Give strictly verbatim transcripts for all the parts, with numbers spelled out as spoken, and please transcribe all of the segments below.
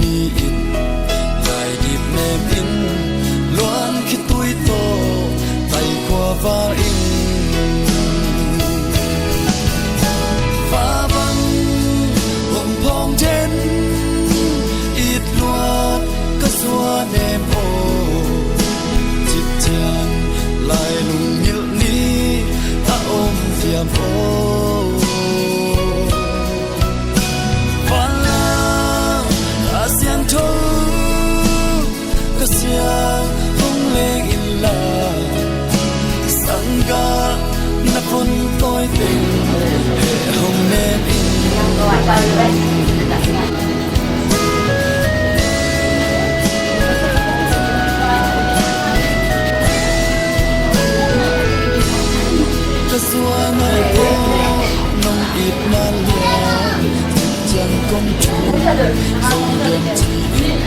Ni in, lai dip nem in, luan khitui tawh, tai khua val in. Fa bang hong phawng den, it luat ka sua nem aw. Cip ciang lai lungngilh ni a om diam aw. Van la a siangtho ka siang hong leng in la, sanggah na pon tawi teng heh hong nem in. Ka suang ai ko nong it na lia, ciang kong thu zong diam ci in.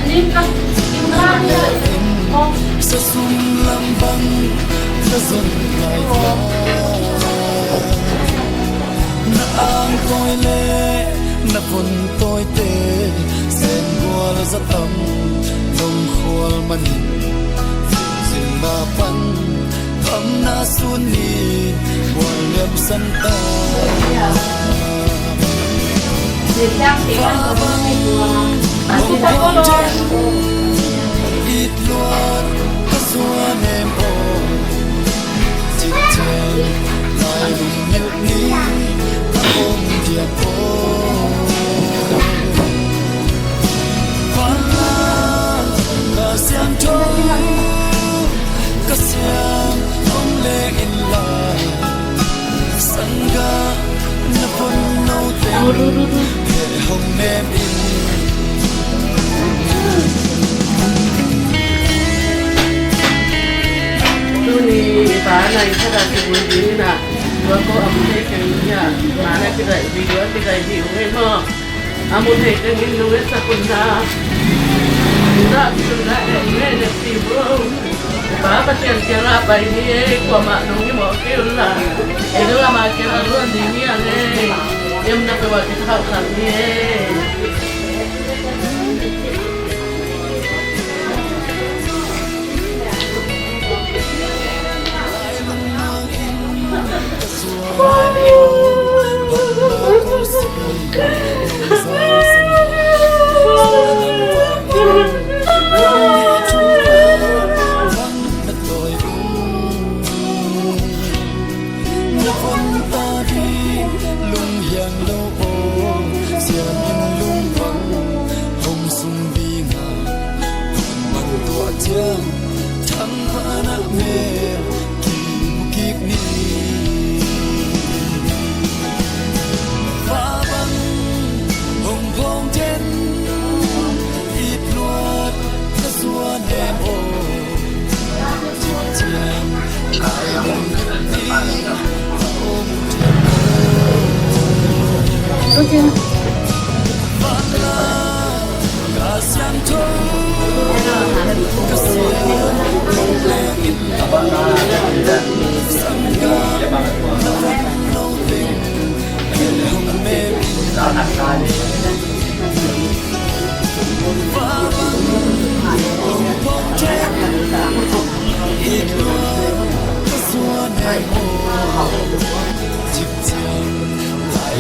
Sa sum lam bang ka zon lai lia, na ang tawi le na pon tawite, sen gual za tam nong khual manin, zin ma pan phamna sun ni bual liam san ta. Fa bang hong pawng den, it luat ka sua nem aw. Cip ciang lai lungngilh ni a om diam aw. Van la ka siangtho ka siang hong leng in la, sanggah na pon no teng heh hong nem in. Tuni i pa na i khat a kibui ding in a, tua ko a mu thei keng in a, ma na kidai, video a kidai ding uh ei maw. A mu thei teng in nong etsak un la, nong etsak un la, amen a ci bo. Pa Pasian kiangah pai ni ei, kuamah nong himawh kei un la, ei lam a kiangah luan ding hi hang ei. Em na peuh a kithakthak ni ei. Hong sung ding a, man tuah ciang thangpahnah mel kimu kik ni. Fa bang hong phawng den, it luat ka sua nem aw. Cip ciang lai lungngilh ni a om diam aw.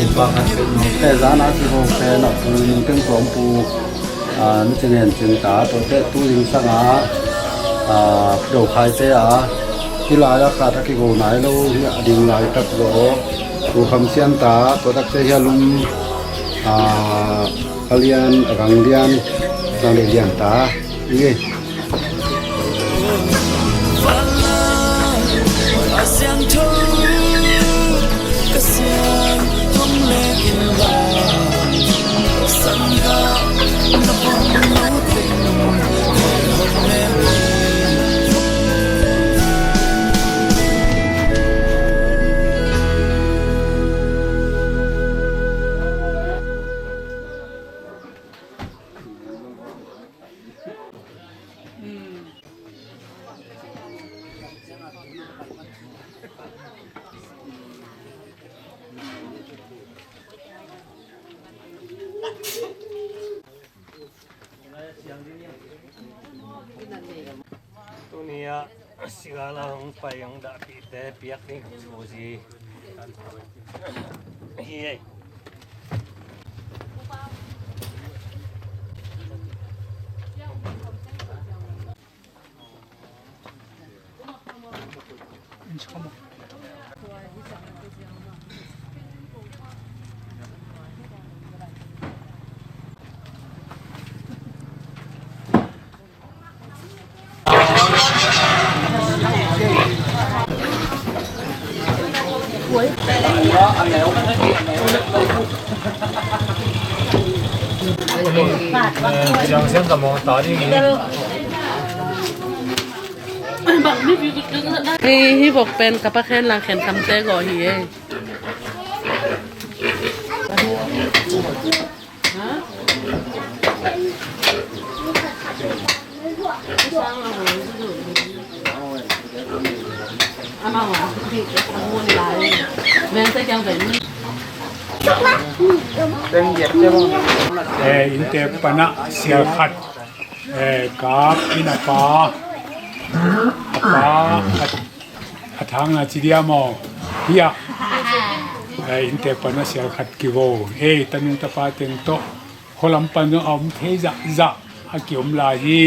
Inn bang khat peuh nong pia zan a kiho pen a pu ning teng kawm pu, a, na cingen cin ta tawte tu ding sang a, a, do khai te a, hi lai a khat a kigo nai lo hi a ding lai tak zaw. Pu Kham Sian ta tawh tak te hi a lum, a, a lian, a gang lian, sang le lian ta. Nge. Nia sigala hong pai hong dahpihte piak ding suzi hi ei. Hei, hih vok pen ka Pa Khen Lang Khen Khamte gawh hi ei. Eh, inntek panah sial khat, eh, kap in a pa, a pa, a, a thang na ci dia maw? Hiah, eh, inntek panah sial khat kivo. Eh, tanu tapa teng tawh khualam pan zong a om thei zahzah a kiom lai hi.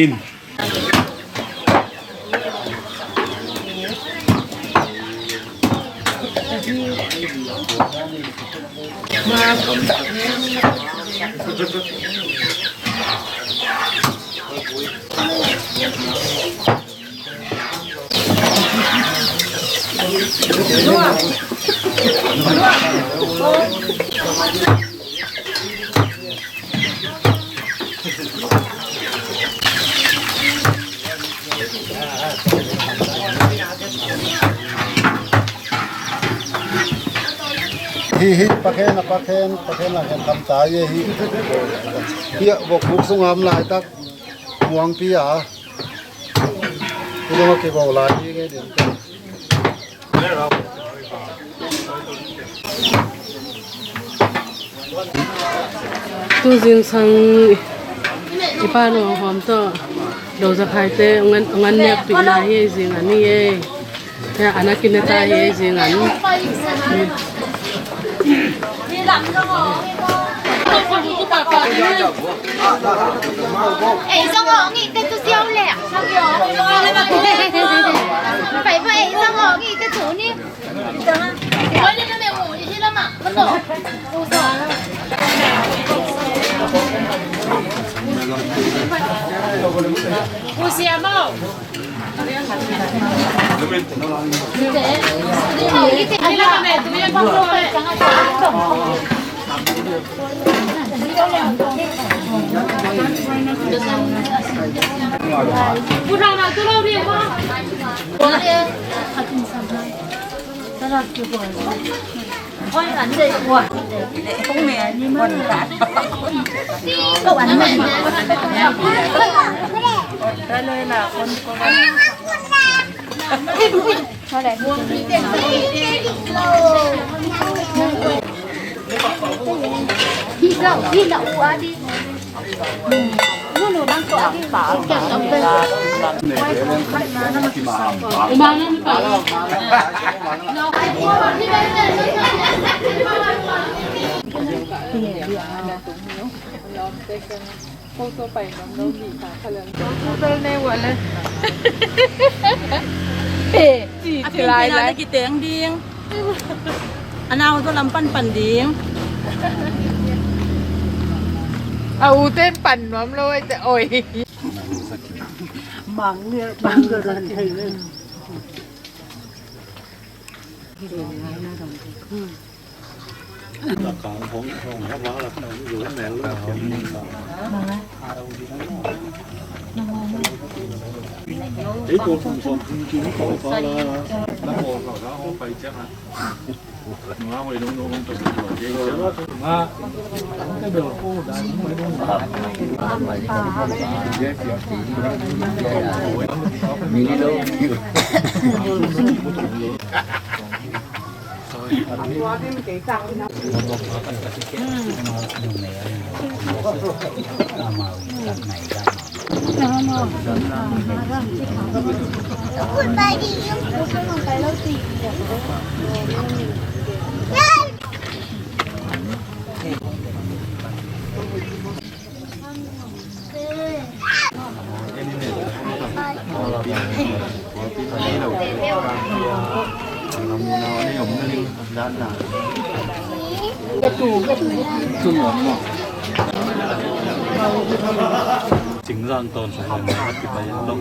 Hi, hi, Pa Khen, a Pa Khen, Pa Khen Lang Khen Khamte hi, hi. Hiah vok buk sung a om laitak muangpi a. Hi dong a kivo lai hi ngei ding. Tu zingsang i pa Nuang Hawm tawh Dozakhaite hong an, hong an nekpihna hi ei, zing an hi ei. Hia, an a kineta hi ei, zing an. Ei zong awng i te tu siau le. Pai pa ei zong awng i te tu ni. Eh, ci, ci lai lai. Kiteng ding. A nau tawh lam panpan ding. A u ten pan nuam lo, ai te oi. Mang nge, mang nge kan thei le. Cingzang tawn sung lam a kipai a tawh.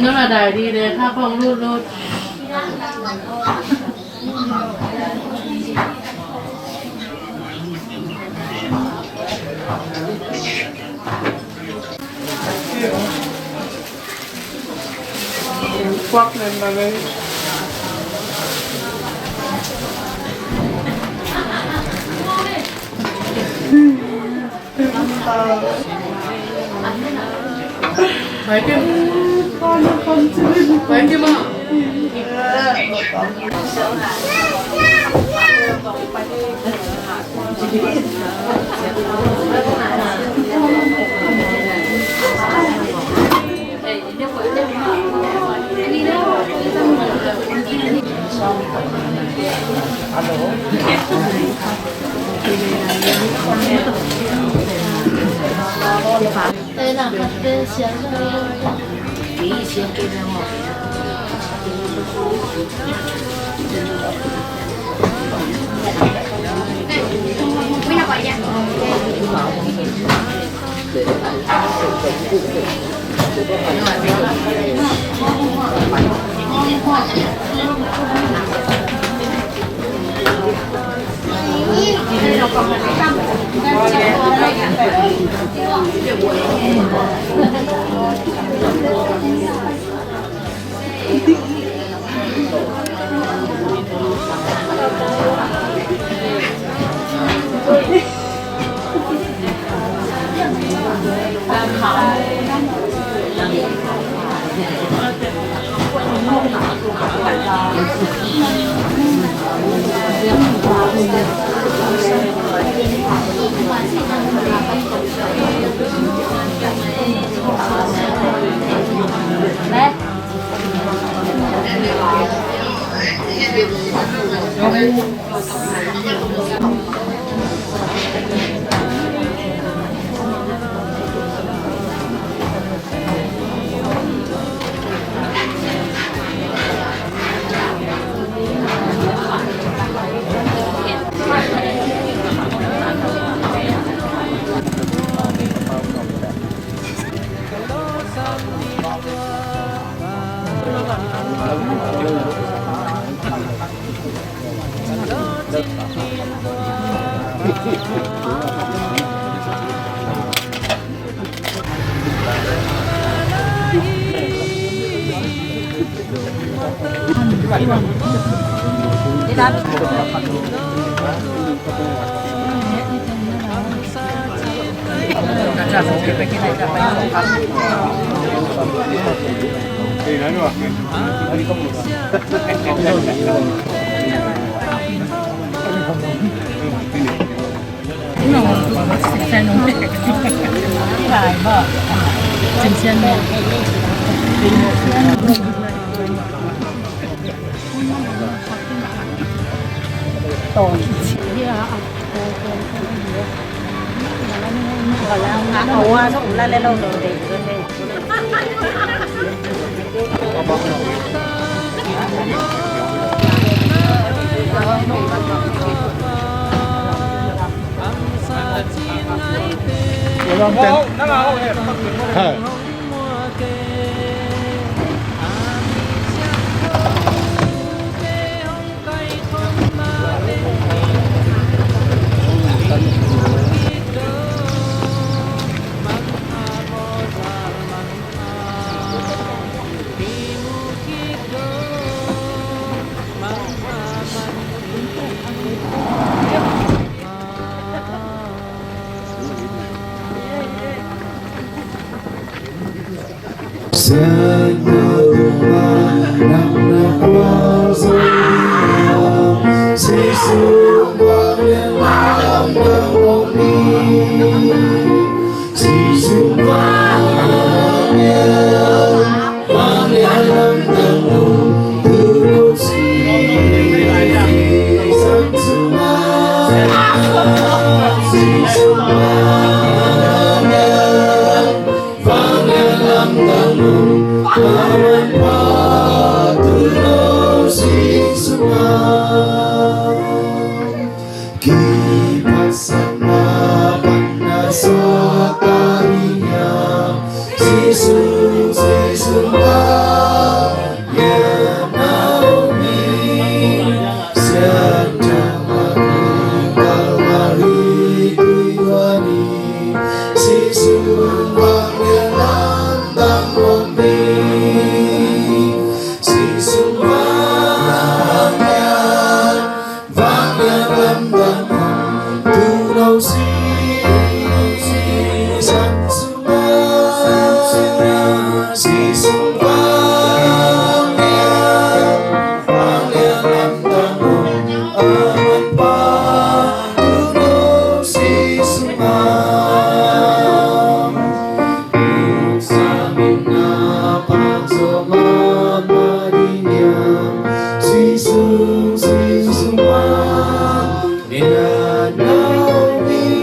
Nora dari de, kha kong lut lut. Kuak nen na lei. Mai kim. Mai kim ah.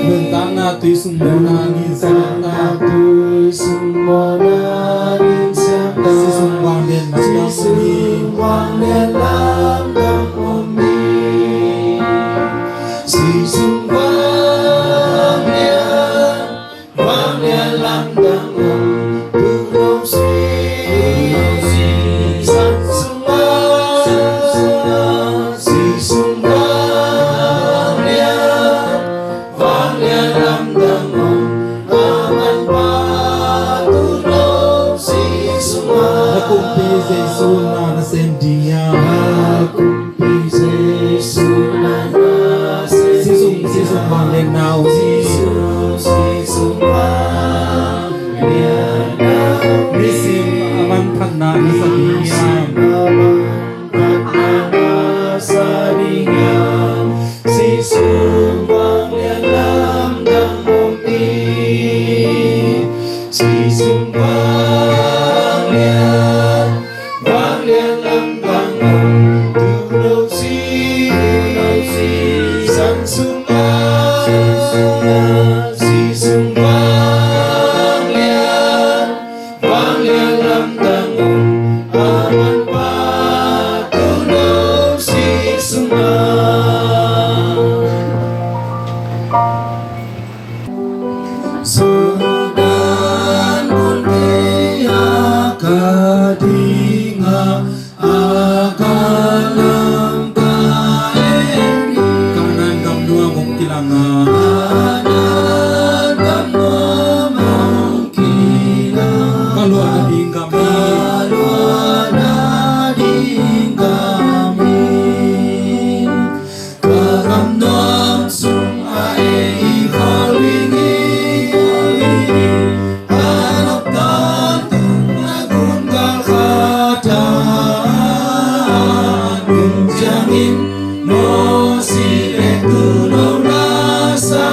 Nuntakna tui sung mawhna nin siangtho. Tui sung mawhna nin siangtho. Zi sung vanglian lamdang om hi. Zi sung vanglian lamdang om hi. Zi sung vanglian, vanglian lamdang om. Tu Lungsi Sang sung a, Sang sung a, Zi sung vanglian, vanglian lamdang om. A manpha Tu Lungsi sung a. Na kumpi Jesu na nasem ding hiam? Na kumpi Jesu na nasem ding hiam? Zi sung, Zi sung vanglian na om. Zi sung, Zi sung vanglian na om. Nisim a manphatna na sa ding hiam? Nisim a manphatna na sa ding hiam? Zi sung vanglian lamdang om hi. Zi sung vanglian, vanglian lamdang om. Tu Lungsi, Sang sung a, Sang sung a, Zi sung vanglian, vanglian lamdang om. A manpha Tu Lungsi sung a. Sudan mun kei a ka ding a, a ka lam ka en hi. Kanaan gam nuam hong kilang a. Kanaan gam nuam hong kilang a. Ka luahna ding gam hi. Ka luahna ding gam hi. Ka gam nuam sung a ei i khawl ding hi. A nop tawntung a gun galkhat a tung ciangin Mosi le Tu Lo la sa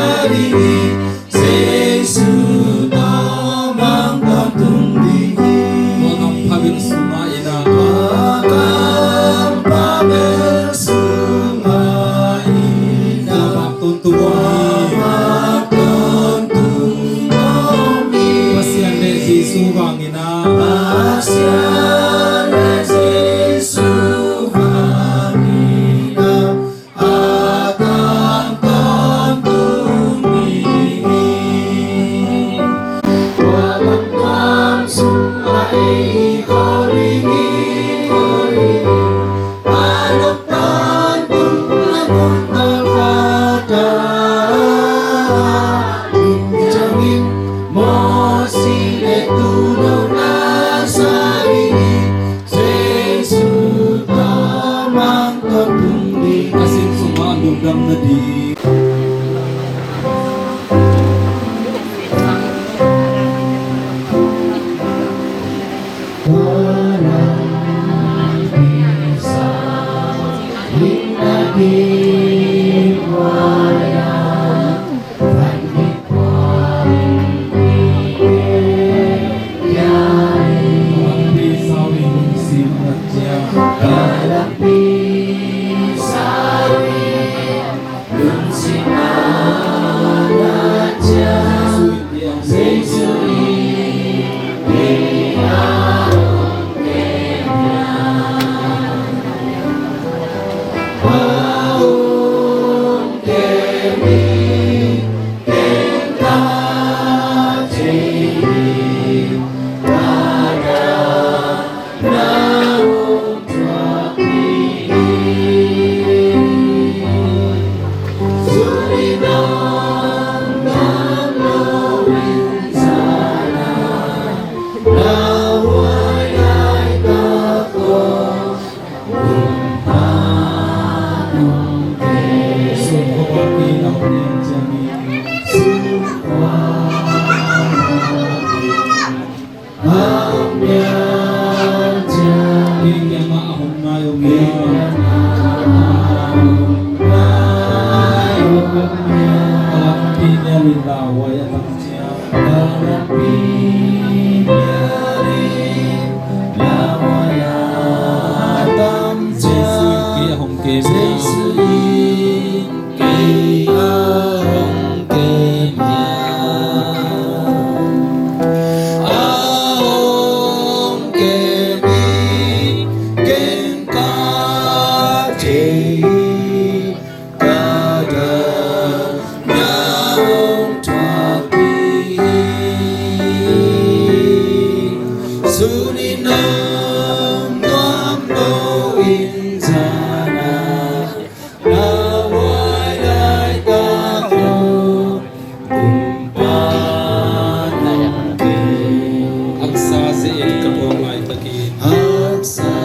Haksa ze-en ka tuang laitakin. Haksa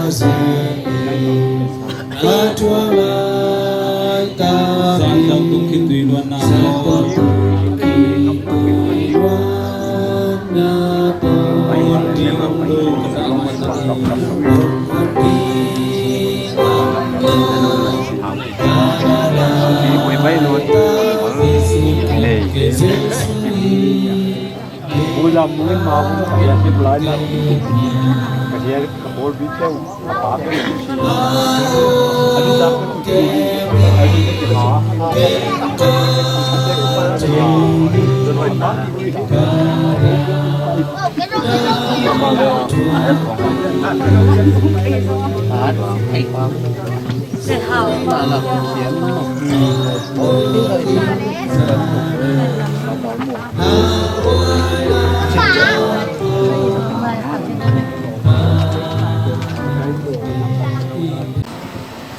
ze-en ka tuang laitakin. Zan dang tung khit tui luanna tawh. Zan dang tung khit tui luanna tawh. Muan ding om lo ka dah laitakin. Muan ding om lo.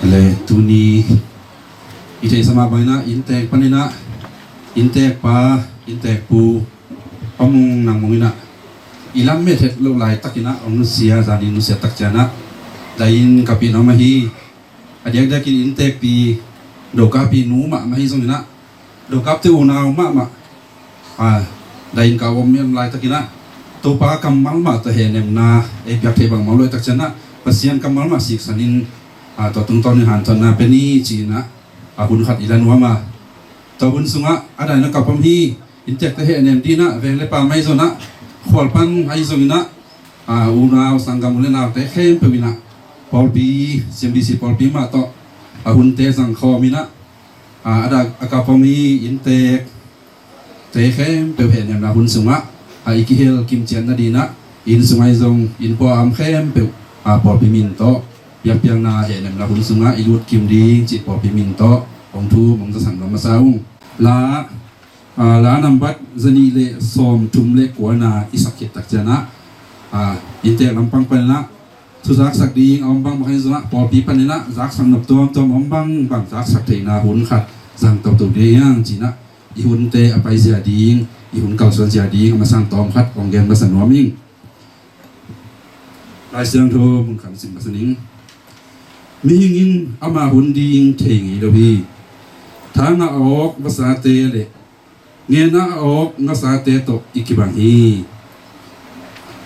Le tuni i theihsa mah bangin ah inntek panin ah inntek pa, inntek pu, hong nang mong in ah i lamet het loh laitakin ah hong nusia, zanin nusia tak ciangin ah dai-in kapih na om ahi. A diakdiakin inntekpi, dokappi nu mahmah ahi zongin ah, dokapte unau mahmah, a, dai-in ka om laitakin ah Topa kammal mah tawh hehnemna ei piak thei bangmah om lo tak ciangin ah Pasian kammal mah siksanin, a, tua tungtawnin hanthotna pia ni ci-in ah, a, hun khat i la nuam a. Tua hun sungah a dai-in ah ka pom hi. Inntekte hehnem dingin ah veng le pam ahi zongin ah, khual pan ahi zongin ah, a, unau sanggam u le naute khempeuh in ah pawlpi, C M B C pawlpi mah tawh a hunte zangkhawm in ah, a, a dak a kap om hi. Inntekte khempeuh hehnemna hun sungah, a, i kihel kimciat nadingin ah inn sung ahi zong inn pua a om khempeuh, a, pawlpi min tawh biakpiakna hehnemna hun sungah i lut kim ding cih pawlpi min tawh hong thum hong zasak nuam masa ung. La A, la nambat zanih le sawmthum le kuana i sak khit tak ciangin ah, a, inntek lampang panin ah thuzaksak ding a om bangbang hi zongin ah pawlpi panin ah zaksak nop tuamtuam a om bangbang zaksak theihna hun khat zang toto ding hi hang ci-in ah i hunte a paizia ding, i hun kalsuanzia ding a masang tawm khat hong gen masa nuam ing. Lai Siangtho mun khat sim masa ning. Mihing in ama hun ding thei ngei lo hi. Thangah a awk vasate le ngenah a awk ngasate tawh i kibang hi.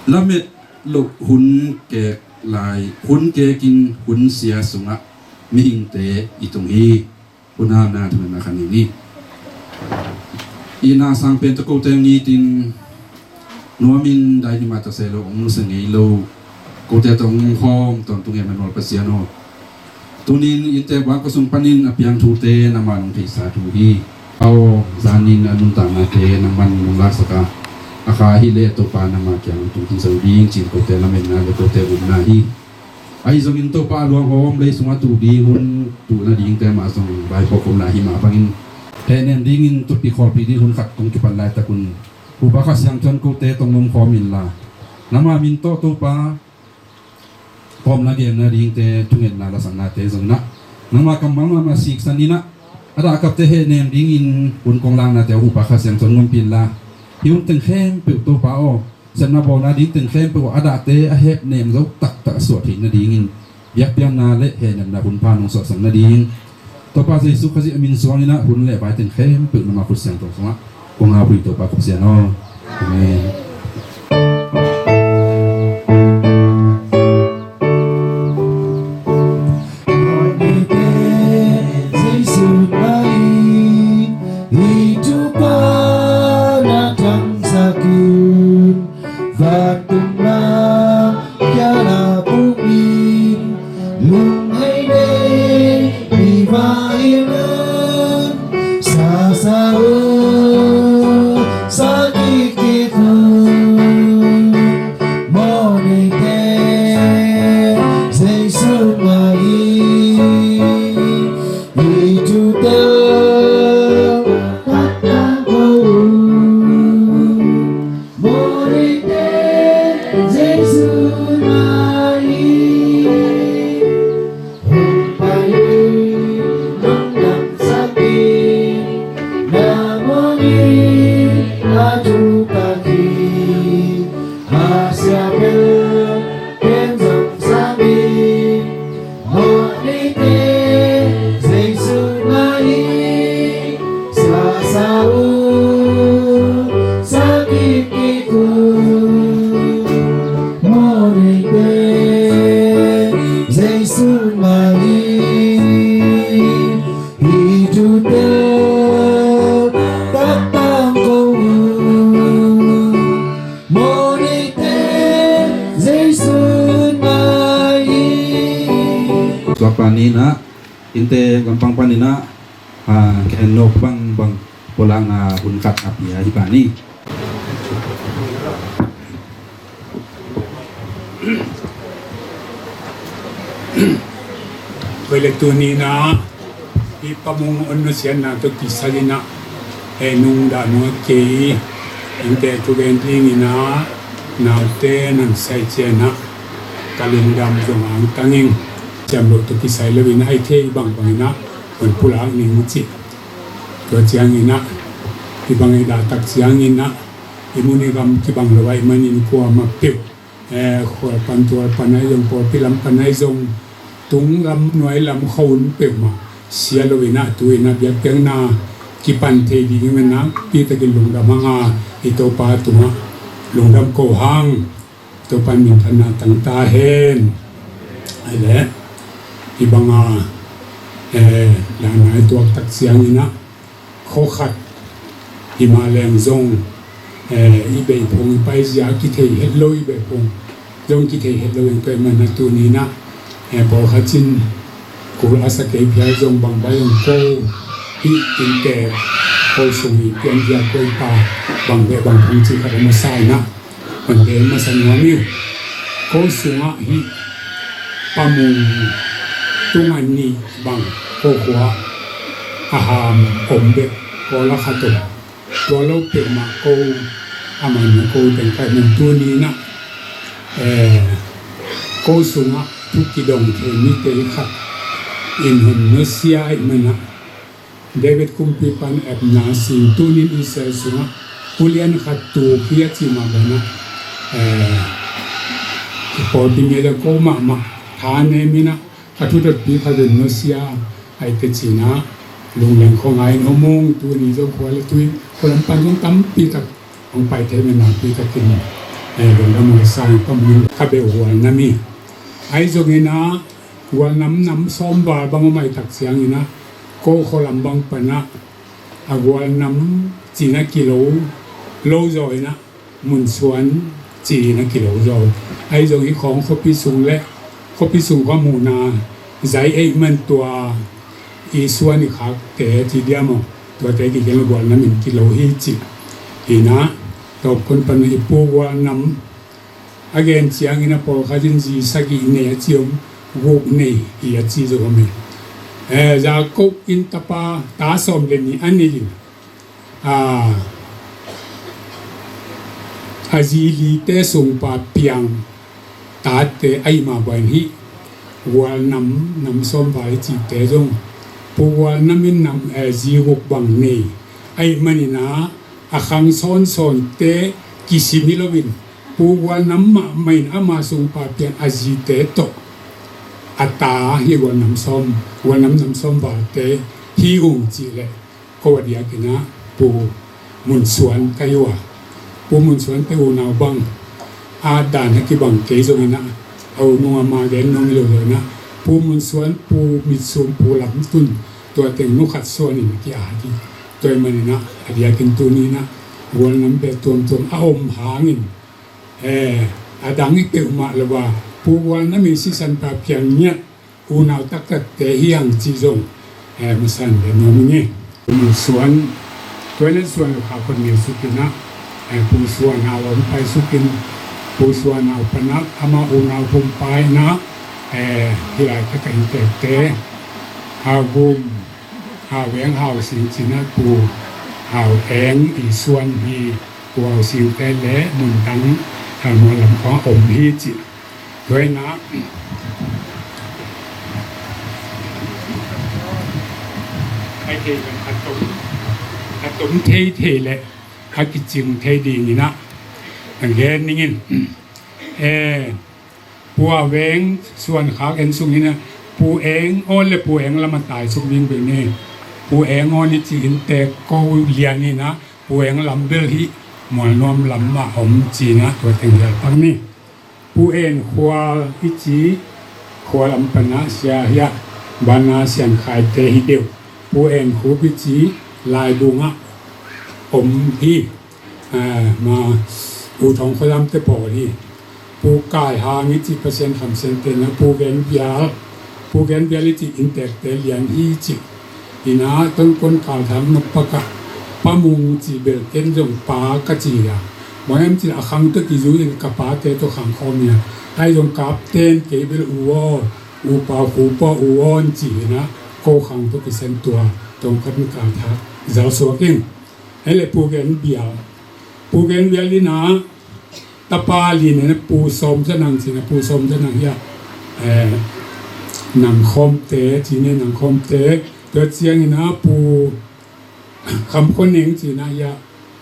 Lamet loh hun kek lai, hun kekin hun sia sungah mihingte i tung hi. Hun hamna thungetna khat nei ni. Itna sang pen tawh kote ngitin nuamin dai ni mah ta se lo, ong nusia ngei lo. Kote tawh ong khawm tawntung Emmanuel Pasian aw. Tunin innte buang khuasung panin a piang thute nangmah nong theihsa thu hi. Aw, zanin a nuntaknate nangman nong laksak a, a kha hi leh Topa nangmah kiang tung kin zo ding cin kote lametna le kote upna hi. Ahi zongin Topa a luang hawm lei sungah tuh ding hun tuh nadingte mah zong vaipuak om lai hi mah bangin hehnem dingin tupi khawlpi ding hun khat kong kipan laitakun Upa Kha Siangtho in kote tong nomkhawm inla, nangmah min tawh Topa kawmna gen nadingte thungetna lasaknate zong inah nangmah kammal mahmah siksan inah a dahkapte hehnem dingin hun kong laknate Upa Kha Siangtho in ngunpih inla, hih hun teng khempeuh Topa aw, sepna bawlna ding teng khempeuh a dahte a hehnem zo taktak a suah theih nadingin biakpiakna le hehnemna hun pha nong suahsak nading Topa Jesu Khazih a min suang inah hun le vai teng khempeuh nangmah khut siangtho sungah kong haupi Topa Kha Siangtho. Amen. Jesu mai, i Topa na thangsak in, vatung na kiala pungin, lunghei nei i va in, sa sa u, sa kik kik u, mawh nei te, Jesu mai, i thu tel, tak tak ko u. Mawh nei te, Jesu mai, hong pai in, nong lamsak in, na mawh in, a thutak hi, a sia bel pen zong sam in. Mawh nei te, Jesu mai, sa sa u, sa kik kik u. Mawh nei te, Jesu mai, i thu tel, tak tak ko u. Mawh nei te, Jesu mai. Tua panin ah, innte lampang panin ah, ah, ken no bang bang pulakna hun khat a pia hi panin. Koi le tuni-in ah, hih Pa Mung hong nusiatna tawh kisai-in ah, heh nungdam nuam kei, innte thugen dingin ah, naute nong sai ciangin ah, ka lungdam zong angtang ing, siam loh tawh kisai lo-in ah, i theih bangbangin ah, hong pulak ning ci. Tua ciangin ah, hih bang i dahtak ciangin ah, i mun i gam kibang lo ahih manin kuamah peuh, eh, khual pan tual pan ahi zong, pawlpi lam pan ahi zong, tung lam nuai lam khua-un peuhmah sia lo-in ah, tu-in ah biakpiakna kipan thei ding ahih manin nakpi takin lungdam hang a, i Topa tungah lungdam ko hang, Topa in minthanna tang ta hen. Ahih leh, hih bang a, eh, dan a i tuak tak ciangin ah, khua khat hi mah leng zong, eh, i bei phung i paizia kithei het lo, i bei phung zong kithei het lo in, tua ahih manin ah tuni-in ah, eh, pawlkhat in kul a sa kei phial zong, bang bai zong ko hih innte ko sung i piankhia ko i pa bang beh bang phung cih khat a masa-in ah, hong gen masa nuam ing. Ko sungah hih Pa Mung tung a nih bang ko khua a ham om bek, ko la khat om. Tua lo peuhmah ko a man ko teng ka hih manin tuni-in ah, eh, ko sungah thu kidong thei mite khat in hong nusia ahih manin ah, David kumpipa in epna sin tuni-in Israel sungah ulian khat tuk hi a cih mah bangin ah, eh, pawlpi mi le ko mahmah thanem in ah, A thu dotpi khat in nusia ai te cina, lungleng khua ngai in hong mung, tuni zong khua le tui khua lam pan zong tampi tak hong pai thei, men nakpi takin lungdam hong sa in ka mun ka beuh Gualnam hi. Ai zong ina Gualnam nam sawm val bang om ai tak ciang ina ko khua lam bang pana a Gualnam cina kilo lo zaw ina Munsuan ci-in a kilo zaw. Ahi zong hih khawng khuapi sung le khuapi sung khua muhna zai eih man tua i suan i khakte ci diam aw, tuate kigen le Gualnam in kilo hi ci. Hi na, tawp kun pan i Pu Gualnam a gen ciangin a pawlkhat in zi sagih nei a ci om, guk nei hi a ci zo om hi. Eh, Jakob in tapa ta sawm le nih a nei in a, a zi lite sungpa piang tate ahi mah bangin hih Gualnam nam sawm val i cihte zong Pu Gualnam in nam, eh, zi guk bang nei ahi manin a, a khang sawnsawnte kisim hi loin Pu Gualnam mahmah in ama sungpa piang a zite tawh a ta hi Gualnam sawm, Gualnam nam sawm valte hi ung cih leh ko a diakin a Pu Munsuan ka hi uh a, Pu Munsuan te unau bang a dan a kibang kei zongin a, a u nung a ma gen nuam hi lo zongin a, Pu Munsuan, Pu Mitsum, Pu Lamtun, tua teng nu khat suanin a ki-at hi. Tua ahih manin a, a diakin tuni in a Gualnam beh tuamtuam a om hangin, eh, a dang i peuhmah lo a, Pu Gualnam in sisan pa piang ngiat unau taktatte hi hang cih zong, eh, masan ve nuam ing e. Pu Suan, tua in Suan lo kha kon neu suk in a, eh, Pu Suan Hau hong pai suk in, Pu Suan Hau pan a ama unau pumpai in a, eh, hih laitak a inntekte, Hau Gum, Hau Eng, Hau Sing ci in a, Pu Hau Eng i suan hi, Pu Hau Singte le mun dang Thalmual lam khawng a om hi ci. Tua in a, ai thei lam a tom, a tom thei thei le a kicing thei dingin a, a gen ning in. Eh, Pu Hau Eng suan khak en sung in a, Pu Eng Awn le Pu Eng Lam a tai suk ding ve ni. Pu Eng Awn i ci inntek ko lian in a, Pu Eng Lam bel hih Mualnuam lam ah om ci in a, tua teng hial pak ni. Pu En Khual i ci khua lam pan a sia hi a, ban a Sian Khaite hi deuh. Pu En Khup i ci Laibung ah om hi. Ah, ma U Thawng Khua Lam te pawl hi. Pu Kai Hang i ci Pasian Kham Sian te na, Pu Gen Vial, Pu Gen Vial i ci inntekte lian hi ci. Hi na, Tongkon Kal Thang na pak a Pa Mung ci bel ken zong pa ka ci a. Bang hiam cih leh a khang tawh kizui in ka pate tawh khang khawm hi a. Ahi zong Kapten kei bel U Aw, U Pau Khup aw, U Awn ci hi na, ko khang tawh kisen tua Tongkon Kal Thang zal suak ing. Hei le Pu Gen Vial, Pu Gen Vial i na, tapa li ne na, Pu Sawm Za Nang ci na, Pu Sawm Za Nang hi a, eh, Nang Khawmte ci ne, Nang Khawmte. Tua ciangin a Pu Kham Khua Neng ci na hi a,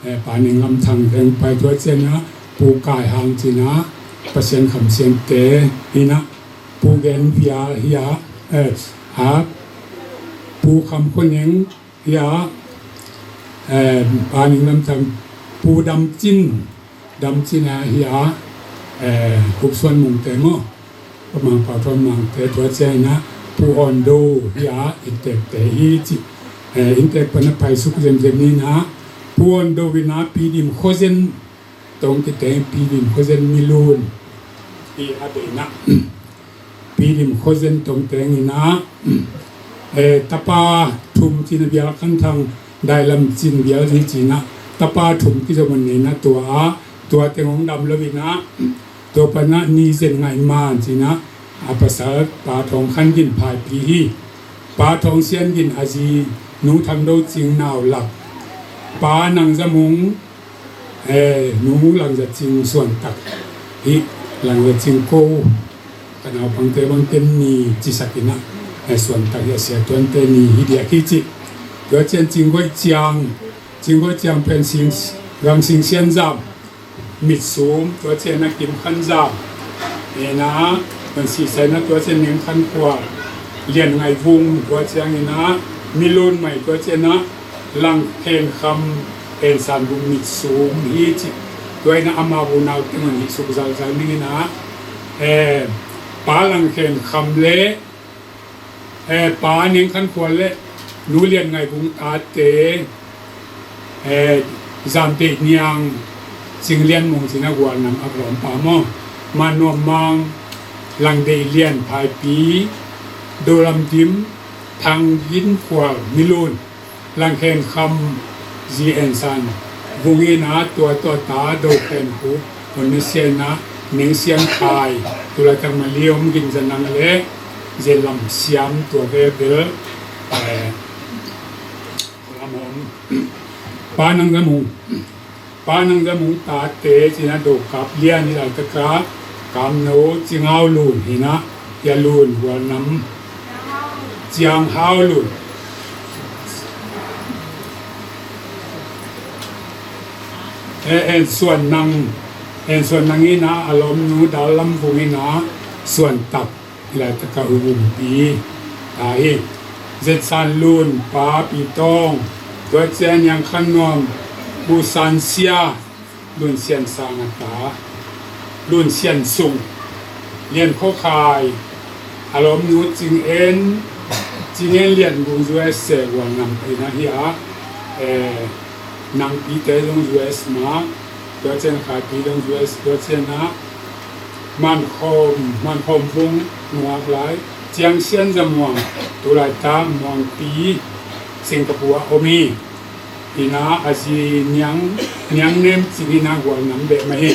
eh, Pa Neng Lam Thang Veng pai. Tua ciangin a Pu Kai Hang ci na, Pasian Kham Sian te hi na, Pu Gen Vial hi a, eh, a, Pu Kham Khua Neng hi a, eh, Pa Ning Lam Thang, Pu Dam Cin, Dam Cin a hi a, eh, Khup Suan Mung te maw, Pa Mang Pau Thuan Mang te. Tua ciangin a Pu Awn Do hi a, inntekte hi ci. Eh, inntek pan a pai suk zenzen ni na, Pu Awn Do in a Pi Dim Khua Zen tawng kiteng, Pi Dim Khua Zen Milun hi a, bei na. Pi Dim Khua Zen tawng teng in a, eh, tapa thum ci na, Vial Khan Thang, Dai Lam Cin, Vial Zi ci na, tapa thum kizom a nei na, tua a, tua teng hong dam lo in a, tua pan a Ni Zen Ngaih Man ci na, a pasal Pa Thawng Khan Gin Phaipi hi. Pa Thawng Sian Gin a zi Nu Thang Do Cing Nau Lak, Pa Nang Za Mung, eh, Nu Lang Za Cing Suan Tak hi. Lang Za Cing ko ka naupangte bang ken Ni ci sak in a, eh, Suan Tak hi a, Sia Tuan te Ni hi diak hi ci. Tua ciang Cing Goih Ciang, Cing Goih Ciang pen Sing, Gang Sing Sian Zam, Mit Sum, tua ciang a Kim Khan Zam, eh, na, Kan sisai na tua ciang Niang Khan Khual, Lian Ngai Vung tua ciang ina, Milun Mai tua ciang ina, Lang Khen Kham, En San Vung mit sung hi ci. Tua ina ama bu nau teng un hi suk zalzal ning ina, eh, Pa Lang Khen Kham le, eh, Pa Niang Khan Khual le Nu Lian Ngai Vung tate, eh, Zam Deih Niang, Cing Lian Mung cina Gualnam a lawm pa maw, Man Nuam Mang, Lang Deih Lian Phaipi, Do Lam Dim, Thang Gin Khual Milun, Lang Khen Kham Zi En San Vung ina tua tua ta Do Khen Hu, Hun Na Sian ina, Ning Sian Khai, tu laitak Mali om Gin Za Nang le Zen Lam Siam tua ve bel, eh, lam om. Pa Nang Za Mung, Pa Nang Za Mung tate cina Do Kap Lian hi laitaka, Kam No Cing Hau Lun hi ina, Hia Lun Gualnam, Ciang Hau Lun. Eh, En Suan Nang, En Suan Nang ina a lawmnu Dal Lam Vung ina, Suan Tak, hi laitaka U Vung Pi ta hi. Zet San Lun Pa Pi Tawng, tua ciang Niang Khan Nuam, Bu San Sia, Lun Sian Sang a ta, Lun Sian Sung, Lian Khaw Khai, a lawmnu Cing En, Cing En Lian Vung U S se Gualnam ina hi a, eh, Nang Pi te zong U S ma, tua ciang Khai Pi zong U S, tua ciang a, Man Khawm, Man Khawm Vung Nuak Lai, Ciang Sian Za Muang, tu laita Muang Pi, Singapore a om hi. Ina a zi Niang, Niang Nem Cing ina Gualnam beh mah hi.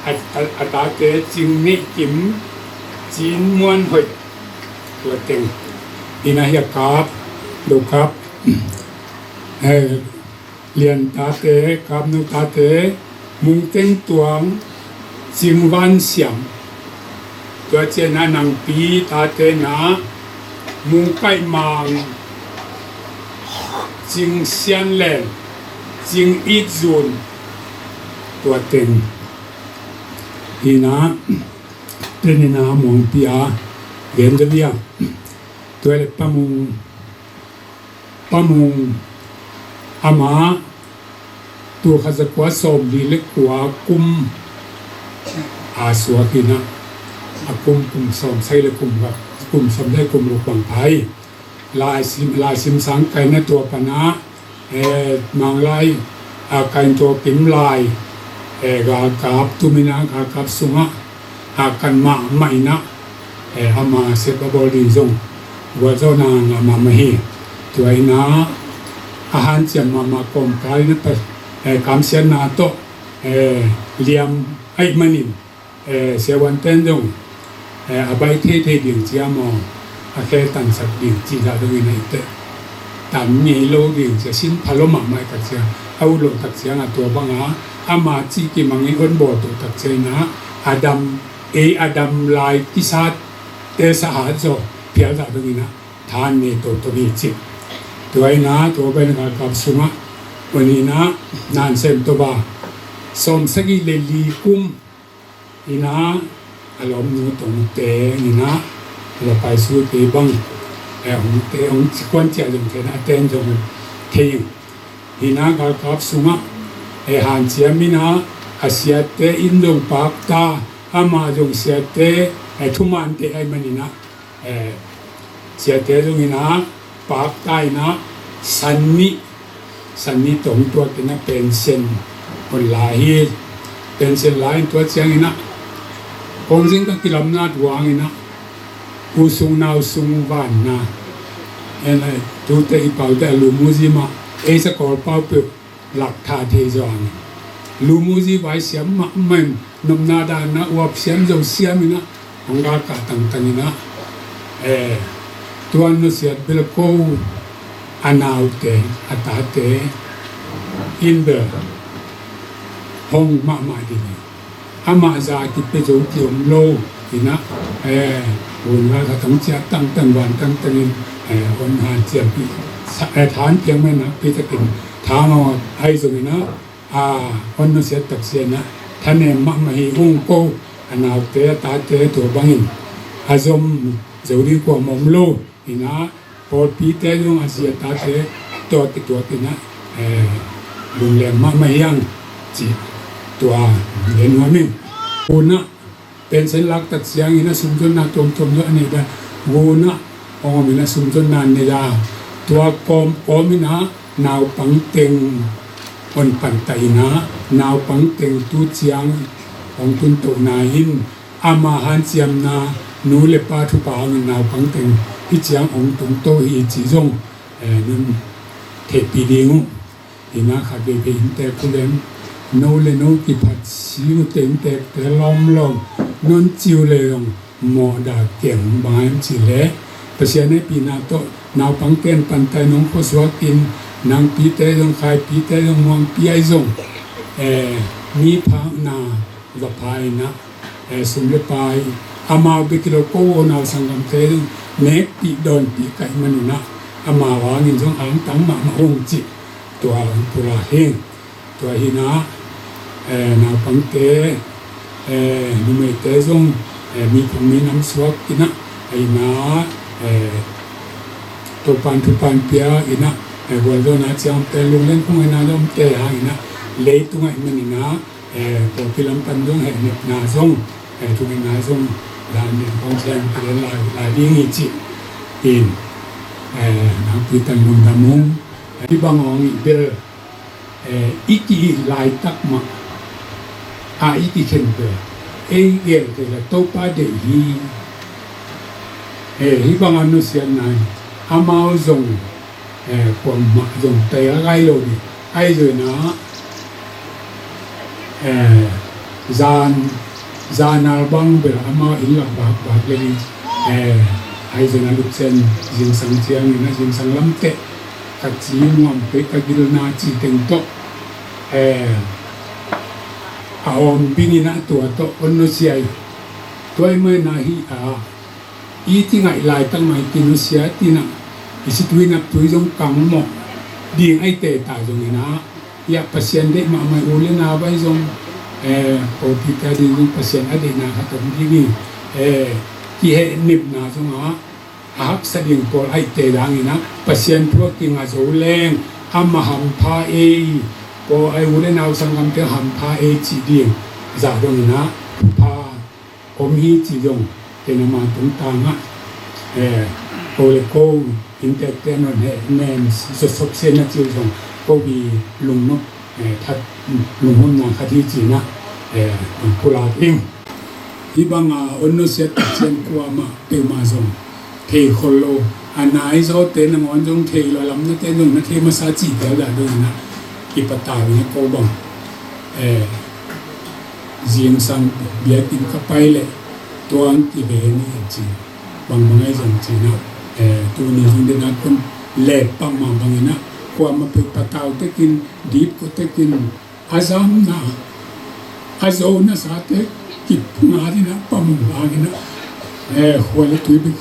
A, a, a tate Cing Nih Kim, Cin Muan Hoih, tua teng. Ina hi a Kap, Do Kap, eh, Lian tate, Kap Nu tate, Mung Teng Tuang, Cing Van Siam. Tua ciang a Nang Pi tate na, Mung Kaih Mang, Cing Sian Len, Cing It Zun, tua teng. Ina, teng ina Muang Pi a, Gen Za Via. Tua le Pa Mung, Pa Mung, ama, tul khat za kua sawm li le kua kum a suak ina, a kum, kum sawm sagih le kum, kum sawm sagih kum ruk bang pha hi. Lai sim, lai sim sang kaina tua pana, eh, Manglai, a kain tua kim lai, eh, galkap tum ina, galkap sunga, a kan mahmah ina, eh, ama sep a bawl ding zong gualzawhna ngah mahmah hi. Tua ina a hanciam mahmah kawmkal ina pa, eh, kamsiatna tawh, eh, liam ahih manin, eh, siavuanten zong, eh, a baih theithei ding cia maw, a khe tansak ding cih zah dongin ahih teh, tan ngei lo ding cia, sin pha lo mahmah tak cia, a ut lo tak ciang a tua banga ama cih kimangin hon bawl to tak cia ina, a dam, ei a dam lai kisate sahat zaw phial zah dongina than ne toto hi cih. Tua ina tua baina galkap sungah, tua ina nan sem to ba sawm sagih le li kum ina a lawmnu Tong Teng ina, a la pai su te bang, eh, hong te hong ci kuan ciah zong thei na, a ten zong thei ing. Ina galkap sungah, eh, hanciam ina a siate in zong pakta, ama zong siate, eh, thumante ahih man ina, eh, siate zong ina pakta ina, san nih, san nih tawh hong tuak ina pension hon la hi. Pension la in tua ciang ina, kong zing ka kilamna tuang ina, u sung nau sung vanna, ena, tute i paute a lumuzi mah, ei sa Kawl pau peuh lak tha thei zaw ang. Lumuzi vai siam mahmah in, nopna dan na uap siam zo siam ina, hong galkah tangtang ina, eh, tuan nusiat bel ko a naute, a tate in bel hong mahmah ding hi. Amah za kipia zo ki om lo ina, eh, hun galkah tang ciah tangtang van tangtang in, eh, hong hanciam pi, sa-, eh, than piang mah ina pi takin tha ngawt ahi zong ina, a, hon nusiat tak sia ina, thanem mahmah hi ung ko, a naute, a tate, tua bangin, a zom zo ding kuamah om lo. Inah pawlpite zong a zi a tate tawh kituak inah, eh, lungleng mahmah hi hang cih tua gen nuam ing. Unah pension lak tak ciangin a sumzonna tuamtuam zong a nei dan, unah hong om inah sumzonna nei a, tua kawmkawm inah naupang teng hong pantai inah, naupang teng tu ciang hong tuntohna in ama hanciamna, nu le pa thupha hangin naupang teng hih ciang hong tungto hi cih zong, eh, nong theihpih ding uh. Inah khat veivei inntek uh leng, no le no kiphat si uh teh inntekte lawmlawm nong ci uh leh zong mawhdah keng, bang hang hiam cih leh Pasian hehpihna tawh naupangte in pantai nong khuasuak in, nangpite zong, khaipite zong, muangpi ahi zong, eh, mi phakna va pha inah, eh, sum le pai, amau bek hi lo, ko unau sanggamte zong nekpih dawnpih ka hih man inah, amau hangin zong angtang mahmah ung cih tua hong pulak hi. Tua hi inah, eh, naupangte, eh, numeite zong, eh, mi phung mi nam suak inah, a inah, eh, Topa'n thupha hong pia inah, eh, gualzawhna ciang omte, lungleng khong inah zong omte hang inah, leitungah hih man inah, eh, pawlpi lam pan zong hehnepna zong, eh, thungetna zong dan nih hong ciang ka den lai, lai ding hi cih in, eh, nakpi takin lungdam ung. Eh, hih bang hong ih bel, eh, i ki-ih laitak mah, a i kikhen bel, ei gel kei la Topa deih hi. Eh, hih bang a nusiatna hi. Amau zong, eh, kuamah zong tei a gai lo ding. Ahi zongin ah, eh, zan, zan al bang bel amau inn lak bakbak le ding. Eh, ahi zongin ah lupsen zingsang ciangin ah zingsang lamteh ka ci nuam pei, ka gilna ci teng tawh, eh, a awm bingin ah tua tawh hong nusia hi. Tua ahih manin ah hih a i kingaih laitak mah i kinusia, tinah i situi naptui zong kangmawh ding ahi teh ta zongin ah, hiah Pasian deih mahmah i u le nau ahi zong, eh, pawlpite ading zong Pasian a deihna khat om ding hi. Eh, kihehnepna zongah a haksa ding pawl ahi teh dangin ah, Pasian thu a kinga zo leng amah hampha ei, pawl a i u le nau sanggamte hampha ei cih ding zah dongin ah pha om hi cih zong ken ama tungtangah, eh, ko le ko inntekte in hong heh nem zawsop se na cih zong ko i lungnop, eh, that, lungnopna khat hi ci-in ah, eh, hong pulak ing. Hih banga hong nusiat tak ciang kuamah peuhmah zong thei khol lo. A nai zawte nangawn zong thei lo, lamnate zong na thei masa cih tel dah dongin ah kipatau in ah ko bang, eh, zingsang biakinn ka pai leh tua hong kive ni ci, bangbang ahi zong ci-in ah, eh, tuni zong den a kon let pangmah bangin ah kuamah peuh patau tekin, dipko tekin, a zamna, a zona sate kipngat in ah pamung hangin ah, eh, khua le tui bek,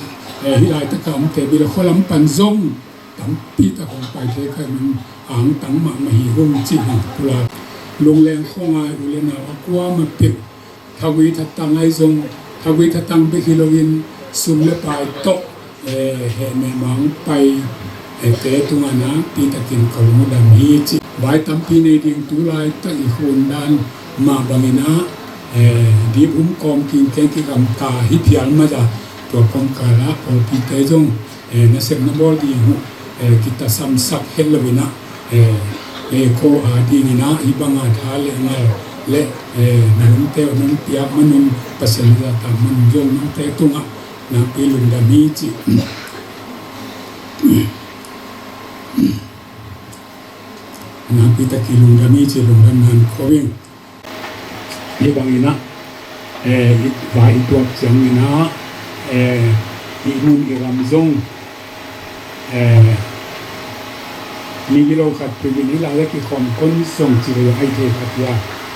eh, hih laitak a omte bek le khua lam pan zong tampi tak hong pai thei ka hih man angtang mahmah hi hong ci-in ah pulak. Lungleng khong a i u le nau a kuamah peuh, thagui thatang ahi zong, thagui thatang bek hi loin sum le pai tawh, eh, hehnem a hong pai, eh, te tungah nakpi takin ka lungdam hi ci. Vai tampi nei ding tu laitak i hun dan mah bangin ah, eh, dip um kawm kingkeng kigamta hi phial mah a, tua kawmkal ah pawlpite zong, eh, nasepna bawl ding uh, eh, kitasamsak het loin ah, eh, eh, ko a dingin ah hih banga tha le ngal le, eh, na lungte uh nong piak man un, Pasian zahtak man un zong note tungah nakpi lungdam hi ci. Nakpi takin lungdam hi ci, lungdam nan ko ing. Hih bangin ah, eh, i, vai i tuak ciangin ah, eh, i mun i ram zong, eh, migilo khat peuh in hih lai-ah kikhawm kon zong ci lo zong ahi thei kha, tua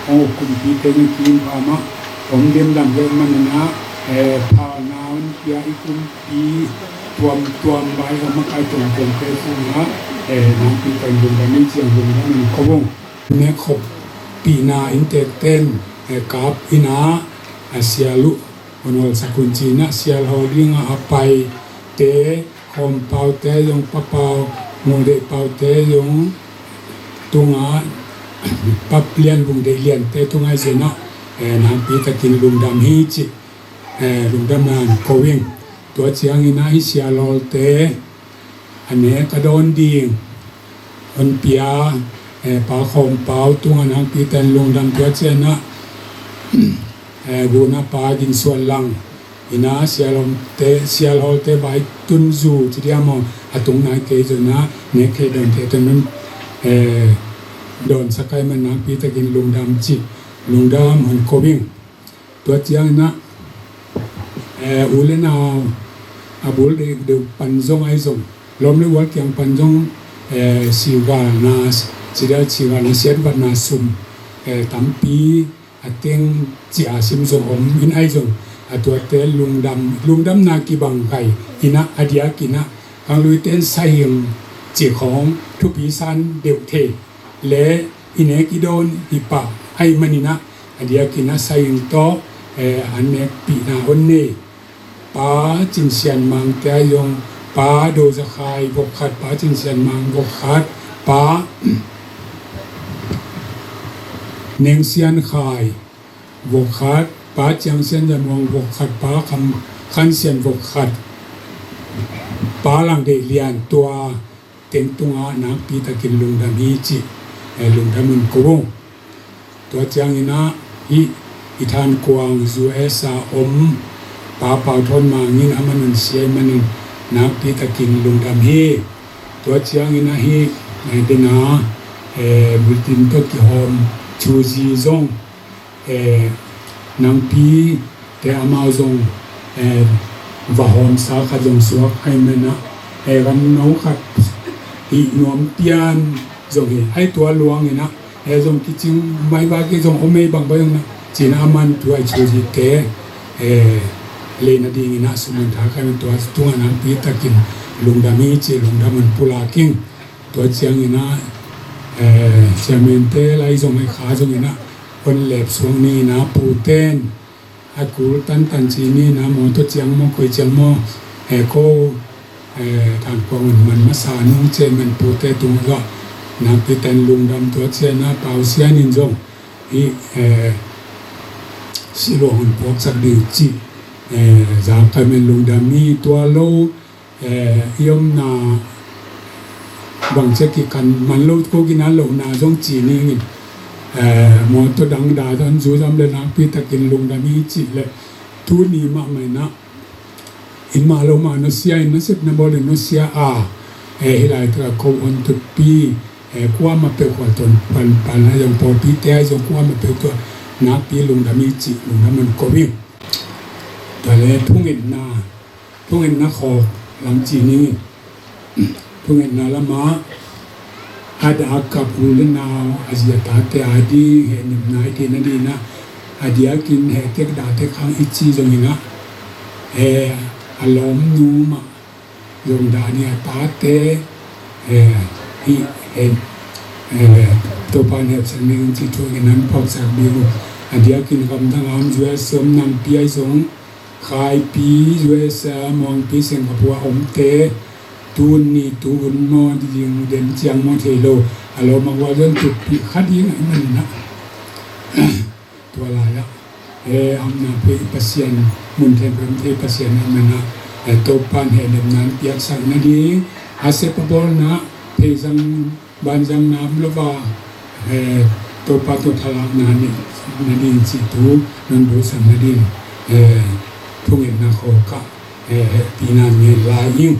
hong uk kumpite zong kiim pha mah om diam, lam lo manin ah, eh, phalna hong pia i kumpi tuamtuam vai a makai tuamtuamte sungah, eh, nakpi takin lungdam hi ci-in lungdam nan ko ung. Nek khop pihna inntekte in, eh, kap in ah, a sial uh, Hun hawlsak hun ci-in ah sialhawl dingah a paite, Khawm Paute zong, Pa Pau, Ngul Deih Paute zong tungah, Pa Lian Vung Deih Liante tungah zong ah, eh, nakpi takin lungdam hi cih, eh, lungdamna ko ing. Tua ciangin ah hih sialhawlte a nek a dawn ding hong pia, eh, Pa Khawm Pau tungah nakpi takin lungdam. Tua ciangin ah, eh, Guna Pa Gin Suan Lang in ah sialhawlte, sialhawlte vai tun zu ci diam aw, a tung nai kei zong ah nek kei dawn te tun, eh, dawn sak ahih man nakpi takin lungdam cih lungdam hong ko ing. Tua ciangin ah, eh, u le nau a bul deuhdeuh pan zong ahi zong, lawm le gual kiang pan zong, eh, sigalna, sida sigalna siatvatna sum, eh, tampi a teng ci-a sim zong om in ahi zong, a tuate lungdam, lungdamna kibang gai in ah, a diakin ah khangluite in saing cih khawng thupi san deuh thei le i nek i dawn hi pah ahih manin ah, a diakin ah saing tawh, eh, an nekpihna hong nei. Pa Cin Sian Mangte ahi zong, Pa Do Za Khai vok khat, Pa Cin Sian Mang vok khat, Pa Neng Sian Khai vok khat, Pa Ciang Sian Za Muang vok khat, Pa Kham Khan Sian vok khat, Pa Lang Deih Lian, tua teng tungah nakpi takin lungdam hi cih, eh, lungdam hong ko ung. Tua ciangin ah hih i Thankuang U S A om Pa Pau Thawn Mang in a man hong sia ahih manin nakpi takin lungdam hi. Tua ciangin ah hih, eh, dena, eh, bulletin tawh kihawm Chu Zi zong, eh, nangpi te amau zong, eh, va hawmsa khat zong suak ahih man ah, eh, gamno khat hih nuam pian zong hi. Ahi tua luangin ah, eh, zong kicing mai va kei zong om ei bang bang zong ah, ci-in ah a man tua i Chu Zi te, eh, lei nadingin ah sum hong thak ahih man tua tungah nakpi takin lungdam hi cih lungdam hong pulak ing. Tua ciangin ah, eh, chairman te lai zong ahi kha zongin ah hong lep suak ni-in ah puten a kul tantan ci ni-in ah mawtaw ciang maw, koi ciang maw, eh, ko, eh, Thankuang hong man masa nung ciang man pute tung zah nakpi takin lungdam. Tua ciangin ah Pau Sian in zong hih, eh, siluang hong puaksak ding cih, eh, za kai man lungdam hi. Tua lo, eh, i omna bangci a kikan man lo ko kinan lohna zong ci ning in, eh, mawtaw dang da zan zu zam le nakpi takin lungdam hi cih le tuni mahmah in ah in mah lo mah nusia in nasepna bawlin nusia a, eh, hih laitak a ko hong tutpi, eh, kuamah peuh khualtawn pan pan ahi zong pawlpite ahi zong kuamah peuh tua nakpi lungdam hi cih lungdam hong ko ing. Tua le thungetna, thungetna khawk lam ci ning. Thungetna lamah a dak kap u le nau, a zi a tate a ding hehnepna i theihna dingin ah, a diakin hehtek dahtek hang i cih zongin ah, eh, a lawmnu mah zong dah ni a tate, eh, hih, eh, eh, Topa'n hehpihsak ning cih thu in hong phawksak ding uh. A diakin gamdang a om U S A om, nampi ahi zong, Khaipi U S A, Muangpi Singapore a omte, tun ni tu hun maw, ding den ciang maw thei lo, a lawm a gual zong tutpih kha ding ahih manin ah, tua lai-ah, eh, a omna peuh i Pasian, mun khempeuh a om thei Pasian ahih manin ah, eh, Topa'n hehnepna hong piaksak nading, a sep a bawlna, pheizang banzang nam lo va, eh, Topa tawh thalakna nei nading cih thu nong duhsak nading, eh, thungetna khawkah, eh, hehpihna ngen lai ing.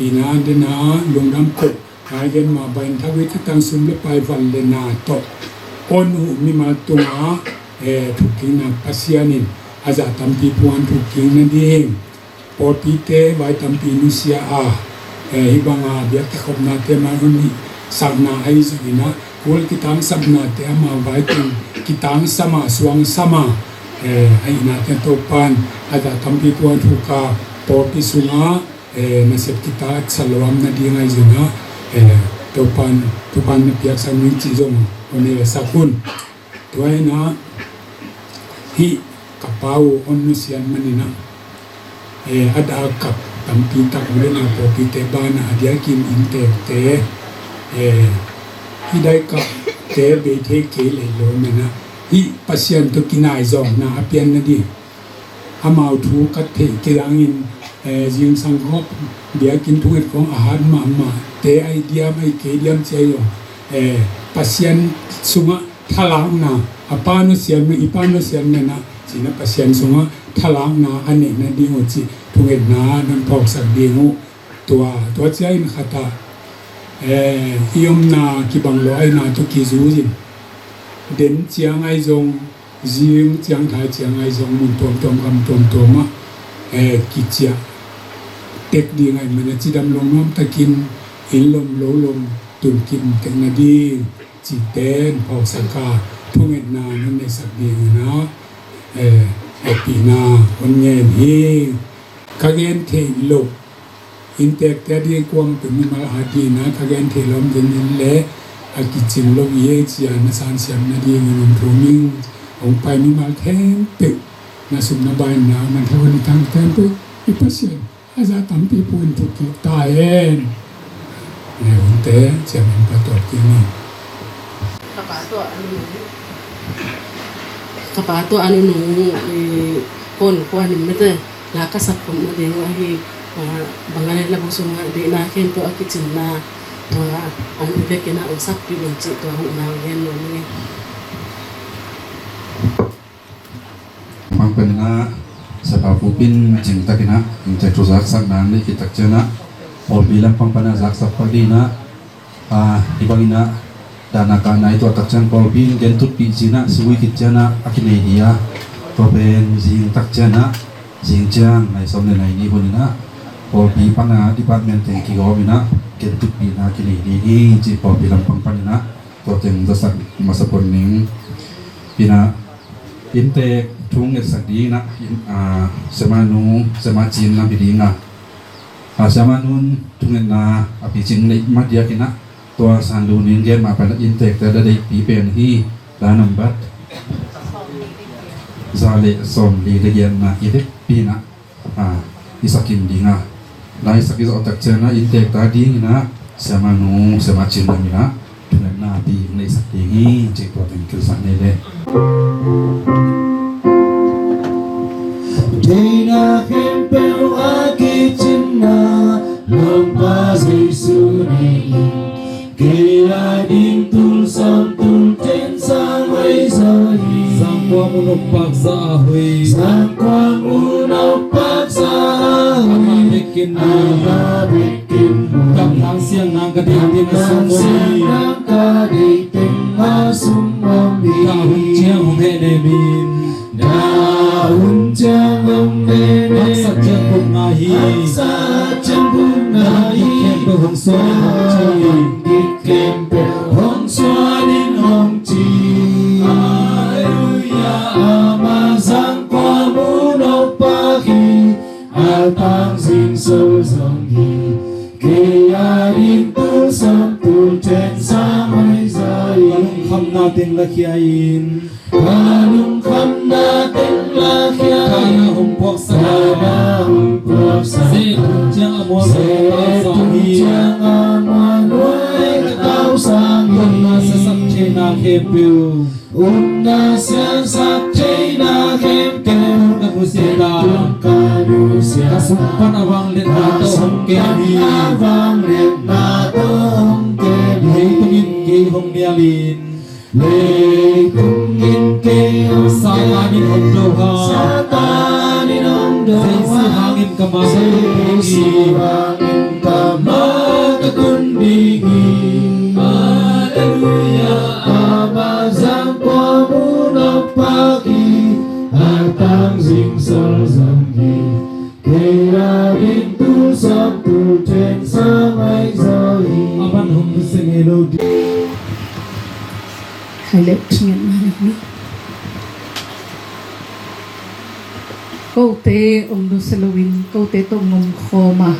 Ina dena lungdam koih, ngai gen mah bang in thak uh hi, tha tang sum le pai, van le na tawh hong huh mimal tungah, eh, thukkikna Pasian in a zah tampi pua thukkik nading, pawlpite vai tampi nusia a, eh, hih banga biak kikhopnate mah hong hihsakna ahi zongin ah, kul kitangsapnate amau vai teng kitangsam a, suangsam a, eh, a hihnate Topa'n a zah tampi pua thuk a, pawlpi sungah, eh, nasep kitaksa lo a om nading ahi zongin ah, eh, Topa'n, Topa'n na piaksak ning cih zong hong hehsak un. Tua hi-in ah hih Ka pa uh om nusian maninah, eh, a dak kap tampi tak uh le na pawlpite banah a diakin inntekte, eh, hih dai kapte bei thei kei lei lo menah hih Pasian tawh kinaizawngna a pian nading. Amau thu ka theih kei hangin, eh, zingsang khawp biakinn thunget khawng a hat mahmah te ahi diam ahi kei diam ci ahi zong, eh, Pasian sungah thalakna, a pa nusian men, i pa nusian menah cinah Pasian sungah thalakna a neih nading uh cih thungetna nan phawksak ding uh. Tua, tua cia in khatah, eh, i omna kibang lo ahina tawh kizuzin den ciang ahi zong, zing ciang thai ciang ahi zong mun tuamtuam gam tuamtuamah, eh, kiciah tek ding ahi mana cidam lo nuam takin inn lom lo lom tunkim tek nading cihte in phawksak a thungetna nan neihsak ding inah, eh, hehpihna hon ngen hi. Ka gen theih loh inntekte a ding kuang peuh mimal a dingna ka gen theih loh om dingin le a kicing lo i ei cia na sansiam nadingin hong thum ing. Hong pai mimal khempeuh na sum na bai na man thawh ni tang khempeuh i Pasian a za tampi puin thukik ta hen. Ne hunte ciamin patuak kik ni. Ka pa tua a nunu, ka pa tua a nunu, eh, kon kuan in mete la ka sak khum na ding ahi, ah, bangale la bu sungah deihna khempeuh a kicinna tua a nu vekin a hong sakpih un cih tua hong nau gen nuam ing. Mangpaninah Siapa Pu Pin cingtakinah inntek thu zaksak nang neih kitak cianah pawlpi lampang panah zaksak pak dinah, a, i banginah dahna kahna i tuahtak cian pawlpi in gen tutpih cinah sui kit cianah a kinei dia. Tua pen zingtak cianah zing ciang nai sawm le nai nih huninah pawlpi pana department teng kigawminah gen tutpihna kinei ding hi ci pawlpi lampang paninah tua teng zasak masa pon ning. Inah inntek thu ngetsak dinah, ah, siamanu siama cin nam hi dinah, ah, siamanu thungetna a picing neih madiakinah tua sandu ning gen mah panah inntekte da deihpi pen hi. La nambat za le sawm li le giatna i vekpinah, a, i sakin dinga la i sak i zawhtak cianah inntekta dinginah siamanu siama cin nam inah thungetna pi neihsak ding hi. Cik tua teng kilsak nei le. Deihna khempeuh a kicinna Lampa Jesu nei in. Kei a ding tul sawm tul ten sang huai zaw hi. Zangkua munuk paksa a hui. Zangkua munuk paksa a hui. Ama bekin hui. Ama bekin hui. Kamthang siang nang ka ding ding a sung hui. Kamthang siang nang ka ding ding a sung hui. Ka hun ciang hong heh ne min. Na hun ciang hong ne ne. Haksat ciang pum na hi. Haksat ciang pum na hi. Khempeuh hong suan in hong ci. Khempeuh hong suan in hong ci. Halleluia. Ama zangkua munok pak hi. A tang zingsol zong hi. Kei a ding tul sawm tul ten sang mai zai. Ka lungkhamna teng lakhia in. Ka lungkhamna teng lakhia in. Ka na hong puaksa. Ka na hong puaksa. Zeh tung ciang a mual. Zeh tung ciang a mual nuai ka tau sang hi. Upna siasak theina khempeuh. Upna siasak theina khempeuh. Ka nusia ta. Ka nusia ta. Ka sung pan a vangliatna tawh hong kem hi. Ka sung pan a vangliatna tawh hong kem hi. Leitungin kei hong nial in. Leitungin kei hong Satan in hong do hang. Satan in hong do hang. Jesu hangin ka mang. Jesu hangin ka mang ka tun ding hi. Halleluia. Ama zangkua munok pak hi. A tang zingsol zong hi. Kei a ding tul sawm tul ten sang mai zaw hi. A man hong seng hi lo ding. Hai leh thungetna hi. Kote hong nusia loin kote tawh hong om khawm a,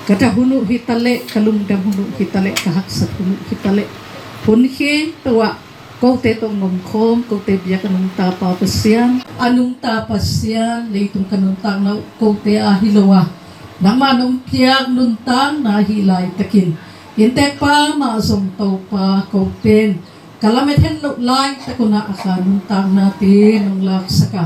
ka dah hun uh hi taleh, ka lungdam hun uh hi taleh, ka haksat hun uh hi taleh, hun khempeuh ah Kote tawh ngomkhawm, kote biak a nungta Pa Pasian, a nungta Pasian, leitung ka nuntakna uh kote a hi lo a, nangmah nong piak nuntakna ahi laitakin, inntekpa mah zong Topa kote in ka lamet het loh laitak unah a ka nuntaknate nong laksak a,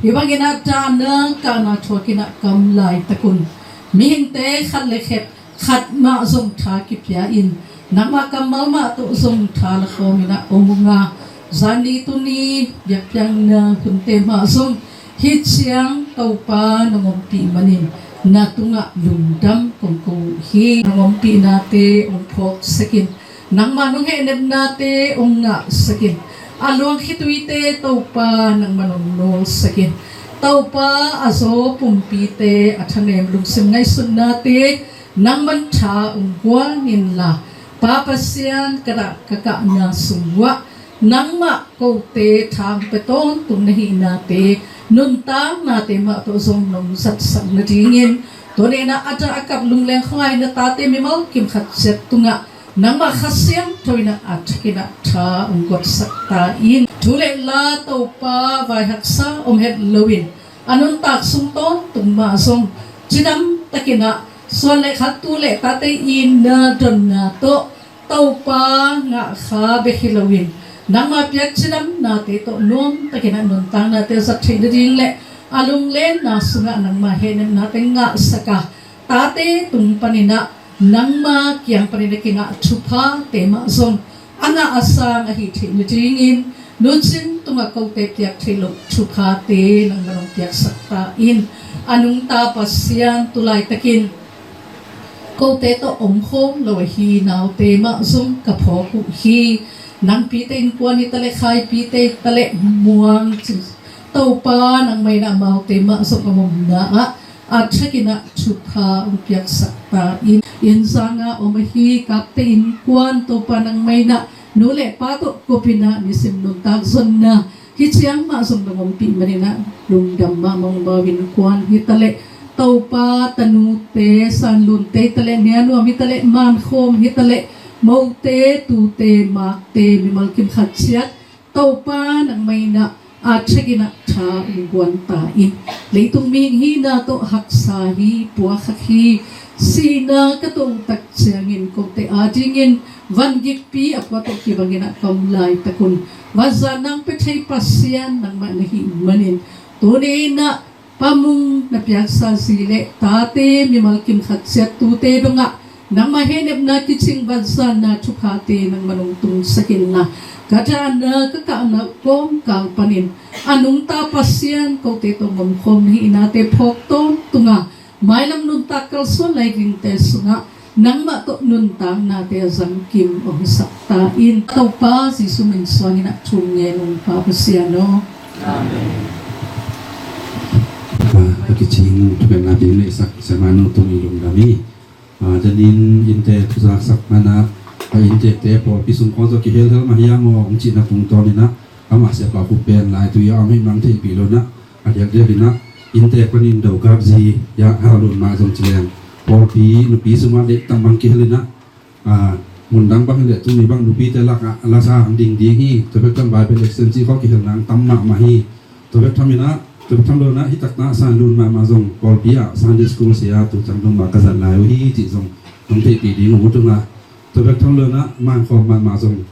hih bangin a dahna kahna thuakin a kam laitak un, mihingte khat le khat khat mah zong tha kipia in, nangmah kammal mah tawh zong tha lakhawm in a om ung a, zanni tuni biakpiakna hunte mah zong hih ciang Topa nong ompih manin na tungah lungdam kong ko uh hi. Nong ompihnate hong phawksak in, nangmah nong hehnepnate hong ngahsak in, a luang khituite Topa nangmah nong nawlsak in, Topa a zaw pumpite a thanem lungsim ngaihsutnate nangman tha hong guan inla, Pa Pasian, ka dah ka kahna sung uah nangmah kote tha hong pia tawntung na hihnate, nuntaknate mah tawh zong nong zatsak nadingin, tuni in a dah a kap lungleng khuangaih na tate mimal kim khat ciat tungah nangmah Kha Siangtho in a thakin a tha hong guansak ta in. Thu le la Topa vai haksa om het loin, a nuntak sung tawntung mah zong cidam takin a suan le khat tu le tate itna donna tawh Topa ngah kha bek hi loin, nangmah piak cidamnate tawh nuam takin a nuntaknate zat theih nading le a lunglenna sungah nangmah hehnepnate ngahsak a, tate tung panin a nangmah kiang panin a kingah thuphate mah zong a ngah a sang ahi theih nadingin, nuncin tungah kote piak theih loh thuphate nangmah nong piaksak ta in. A nungta Pasian, tu laitakin kote tawh omkhawm lo ahi naute mah zong ka phawk uh hi. Nangpite innkuan hi ta leh, khaipite hi ta leh, muang cing Topa nangmah in a amaute mah zong a omna ah a thakin a thupha hong piaksak ta in. Inn zanga om ahi kapte innkuan Topa nangmah in a nu le pa tawh kop in a nisim nuntak zonna hih ciang mah zong nong ompih manin a lungdam mahmah ung. Bau innkuan hi ta leh, Topa tanute, Sanlunte hi ta leh, Nianuam hi ta leh, Mankhawm hi ta leh, mote, tute, makte, mimal kim khat ciat Topa nangmah in a a thakin a tha hong guan ta in. Leitung mihing hihna tawh haksa hi, puakhak hi. Sihna ka tuah uh tak ciangin kote adingin vangikpi a pua tawh kibangin a ka om laitak un, vanzat nang pia thei Pasian nangmah na hih manin, tuni in a Pa Mung na piaksa zi le tate, mimal kim khat ciat tute dongah nangmah hehnepna kicing vanzatna thuphate nangmah nong tungsak inla, ka dahna ka kahna kawmkal panin a nungta Pasian, kote tawh ngomkhawm na hihnate phawk tawntung a, mailam nuntak kalsuan lai dingte sungah nangmah tawh nuntaknate a zangkim hong hisak ta in. Topa Jesuh min suangin a thu ngen ung, Pa Pasian aw. Amen. A kicing thungetna ding neihsak Siamah Nu Tung i lungdam hi. A, danin innte thuzaksak man a, a inntekte pawlpi sung khawng tawh kihelhel mah hiam aw hong cihna tungtawn in a, amah Siapa Khup pen lai tui a om hi mah theihpih lo in a, a diakdiak in a, inntek panin dokap zi, ya, ha lun mah zong ci leng, pawlpi nupi sungah leh tam bang kihel in a, a, mundang bang hi leh tuni bang nupite lakah lasa hong ding ding hi. Tua bek tham Bible exchange khawng kihel nang tam mahmah hi. Tua bek tham in a, tua bek tham lo in a, hih takna Sanlun mahmah zong pawlpi ah Sunday school sia tu ciang dong mah ka zat lai uh hi cih zong hong theihpih ding uh tung a. Tua bek tham lo in a, Mankhawm mahmah zong,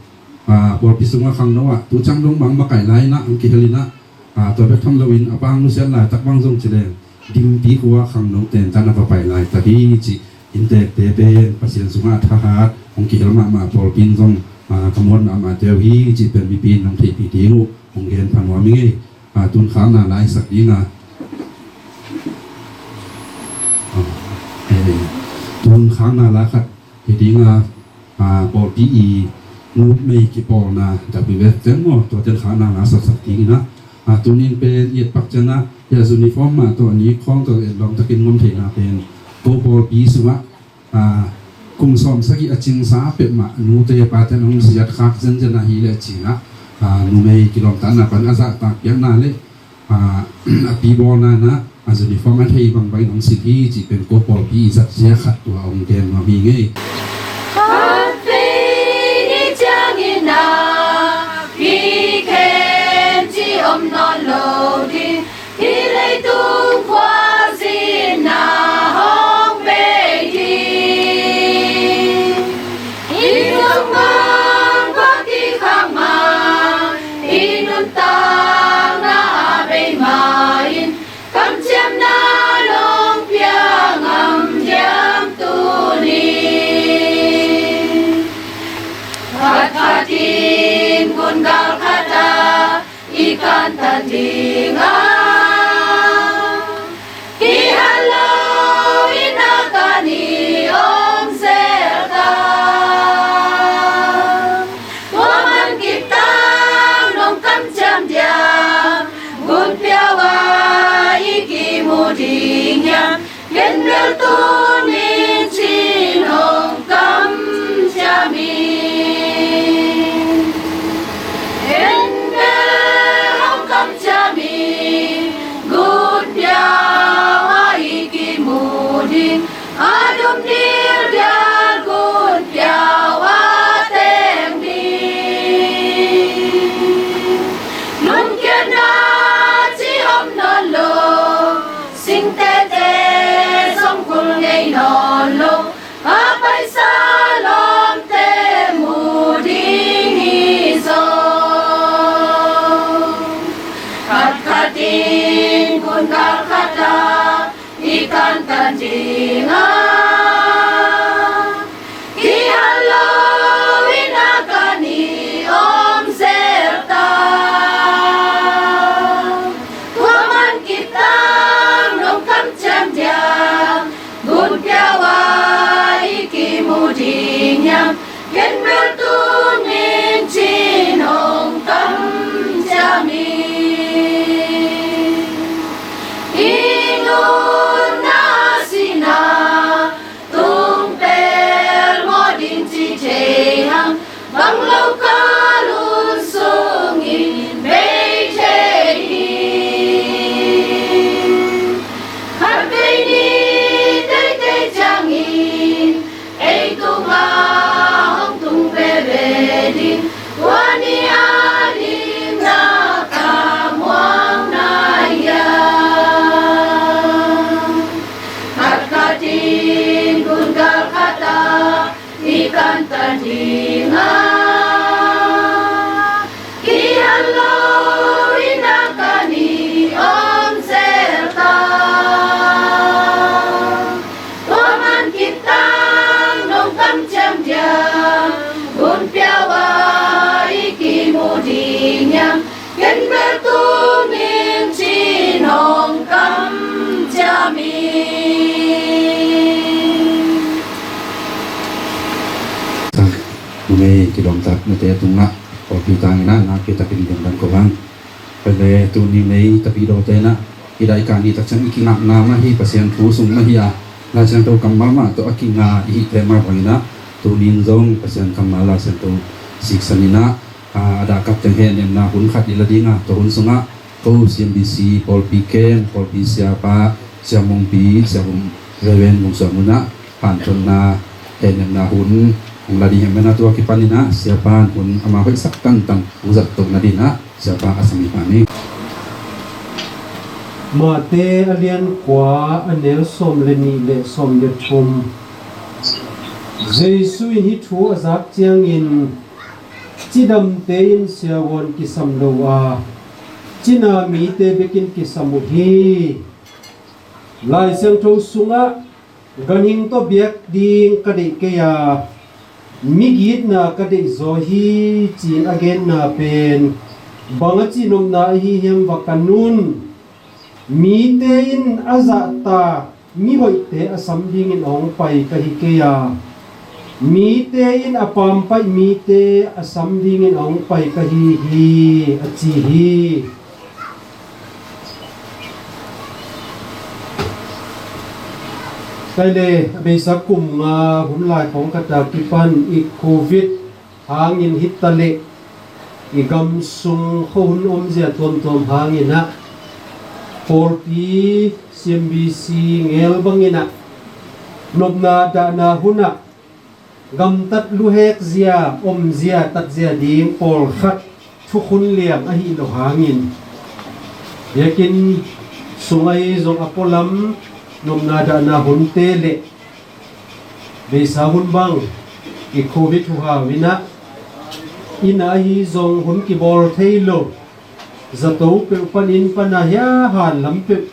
a, pawlpi sungah khangno ah tu ciang dong bang makaih lai in a, hong kihel in a, a, tua bek tham loin a pang nusiat laitak bang zong ci leng, Dimpi khua khangno ten tan a va pai laitak hi cih, inntekte pen Pasian sungah thahat hong kihel mahmah, pawlpi in zong, a, ka muan mahmah teu hi cih pen mipi in nong theihpih ding uh hong gen pha nuam ing ei. A, tunkhakna la i sak ding a, a, e, tunkhakna la khat hi ding a, a, pawlpi i numei kipawlna W F ten maw, tua ten khakna la saksak ding in a, a, tunin pen i et pak ciang a, ya, uniform mah tawh a ni khawng tawh et lawm takin ngom theihna pen ko pawlpi sungah, a, kum sawm sagih a cingsa peuhmah nute pate hong ziat khak zenzen ahi leh cin a, a, numei kilawmtatna pan a zahtak piakna le, a, a pibawlna in a, a uniform a thei bangbang in hong sit hi cih pen ko pawlpi i zat zia khat tua hong gen nuam hi ing ei. Khat vei ni ciangin a Tan ding a, kihal lo in a kan i om zel ta. Tua man kip tang nong kamciam diam, gunpiau a i kimu ding hiam. Ken bel tuni-in ci-in hong kamciam hi. Ken bel hong kamciam hi. Gunpiau a i kimu ding, a dum dil dial gunpiau a teng ding. Lungkiatna ci om nawn lo, singtete zong kul ngei nawn lo, a paisa lawmte mu ding hi zaw. Khatkhat in gun galkhat ah i kantan ding a, kihal lo in a kan i om zel ta. Tua man kip tang nong kamciam diam, gunpiau a i kimu ding hiam. Ken bel tuni-in ci-in hong kamciam hi. I nunna sihna tung pelmawh ding ci thei hang, bang lo ka lung sungin bei thei hi. Khatvei ni teitei ciangin ei tungah hong tung veve ding, tua ni a ding na ka muang na hiam? Khatkhat in gun galkhat ah i kantan ding a, kihal lo in a kan i om zel ta. Tua man kip tang nong kamciam diam, gunpiau a i kimu ding hiam. Ken bel tuni-in ci-in hong kamciam hi. Numei kilawmtatnate tungah pawlpi tangin ah nakpi takin lungdam ko hang. Pen le tuni May tapi dawte in ah i daih kah ni tak ciang i kingakna mah hi, Pasian thu sung mah hi a, Lai Siangtho kammal mah tawh a kinga i hihte mah bangin ah tuni-in zong Pasian kammal Lai Siangtho siksan in ah, a, a dah kap teng hehnemna hun khat i la ding a, tua hun sungah ko C M B C pawlpi kem, pawlpi siapa, Sia Mungpi, Sia Vum Reverend Vung Suan Mun ah hanthotna hehnemna hun hong la ding hi. Mena tua kipan in ah siapa in hun ama hoihsak tantan hong zat toh nading in ah siapa a sami pan hi. Mate a lian kua, a neu sawm le nih le sawm le thum. Jesu in hih thu a zak ciangin, cidamte in siavuan kisam lo a, cina mite bekin kisam uh hi. Lai Siangtho sungah, ganhing tawh biak ding ka deih kei a, migitna ka deih zaw hi, ci-in a genna pen bang a cihnopna ahi hiam, va kan un. Mite in a zahtak mihoihte a sam dingin a hong pai ka hi kei a, mite in a pampaih mite a sam dingin a hong pai ka hi hi, a ci hi. Tua le a beisa kum nga hun lai khawng khat a kipan i Covid hangin hi ta leh i gam sung khuahun omzia tuamtuam hangin ah pawlpi C M B C ngel bangin ah nopna dahna hun ah gamtat luhek zia, omzia, tatzia ding pawlkhat thukhun liang ahi lo hangin, biakinn sung ahi zong a pualam nopna dahna hunte le beisa hun bang i Covid huhau in ah, inn ah ahi zong hun kibawl thei lo, zato peuh pan inn pan a hia han lam peuh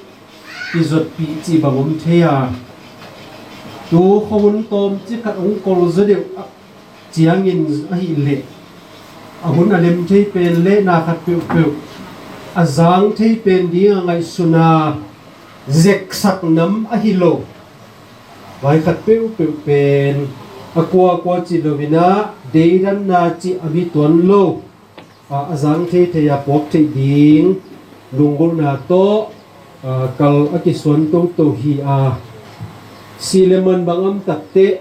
i zuatpih cih bang om thei a, tu khuahun tawmcik khat hong kol zaw deuh ciangin ahih leh a hun a lem thei pen le na khat peuhpeuh a zang thei pen ding a ngaihsun a, zeksak nam ahi lo. Vai khat peuhpeuh pen a kua kua ci lo in a, deidanna ci a mi tuan lo. A, a zang thei thei a puak theih ding lunggulhna tawh, a, kal a kisuan toto hi a, si le man bang am takteh,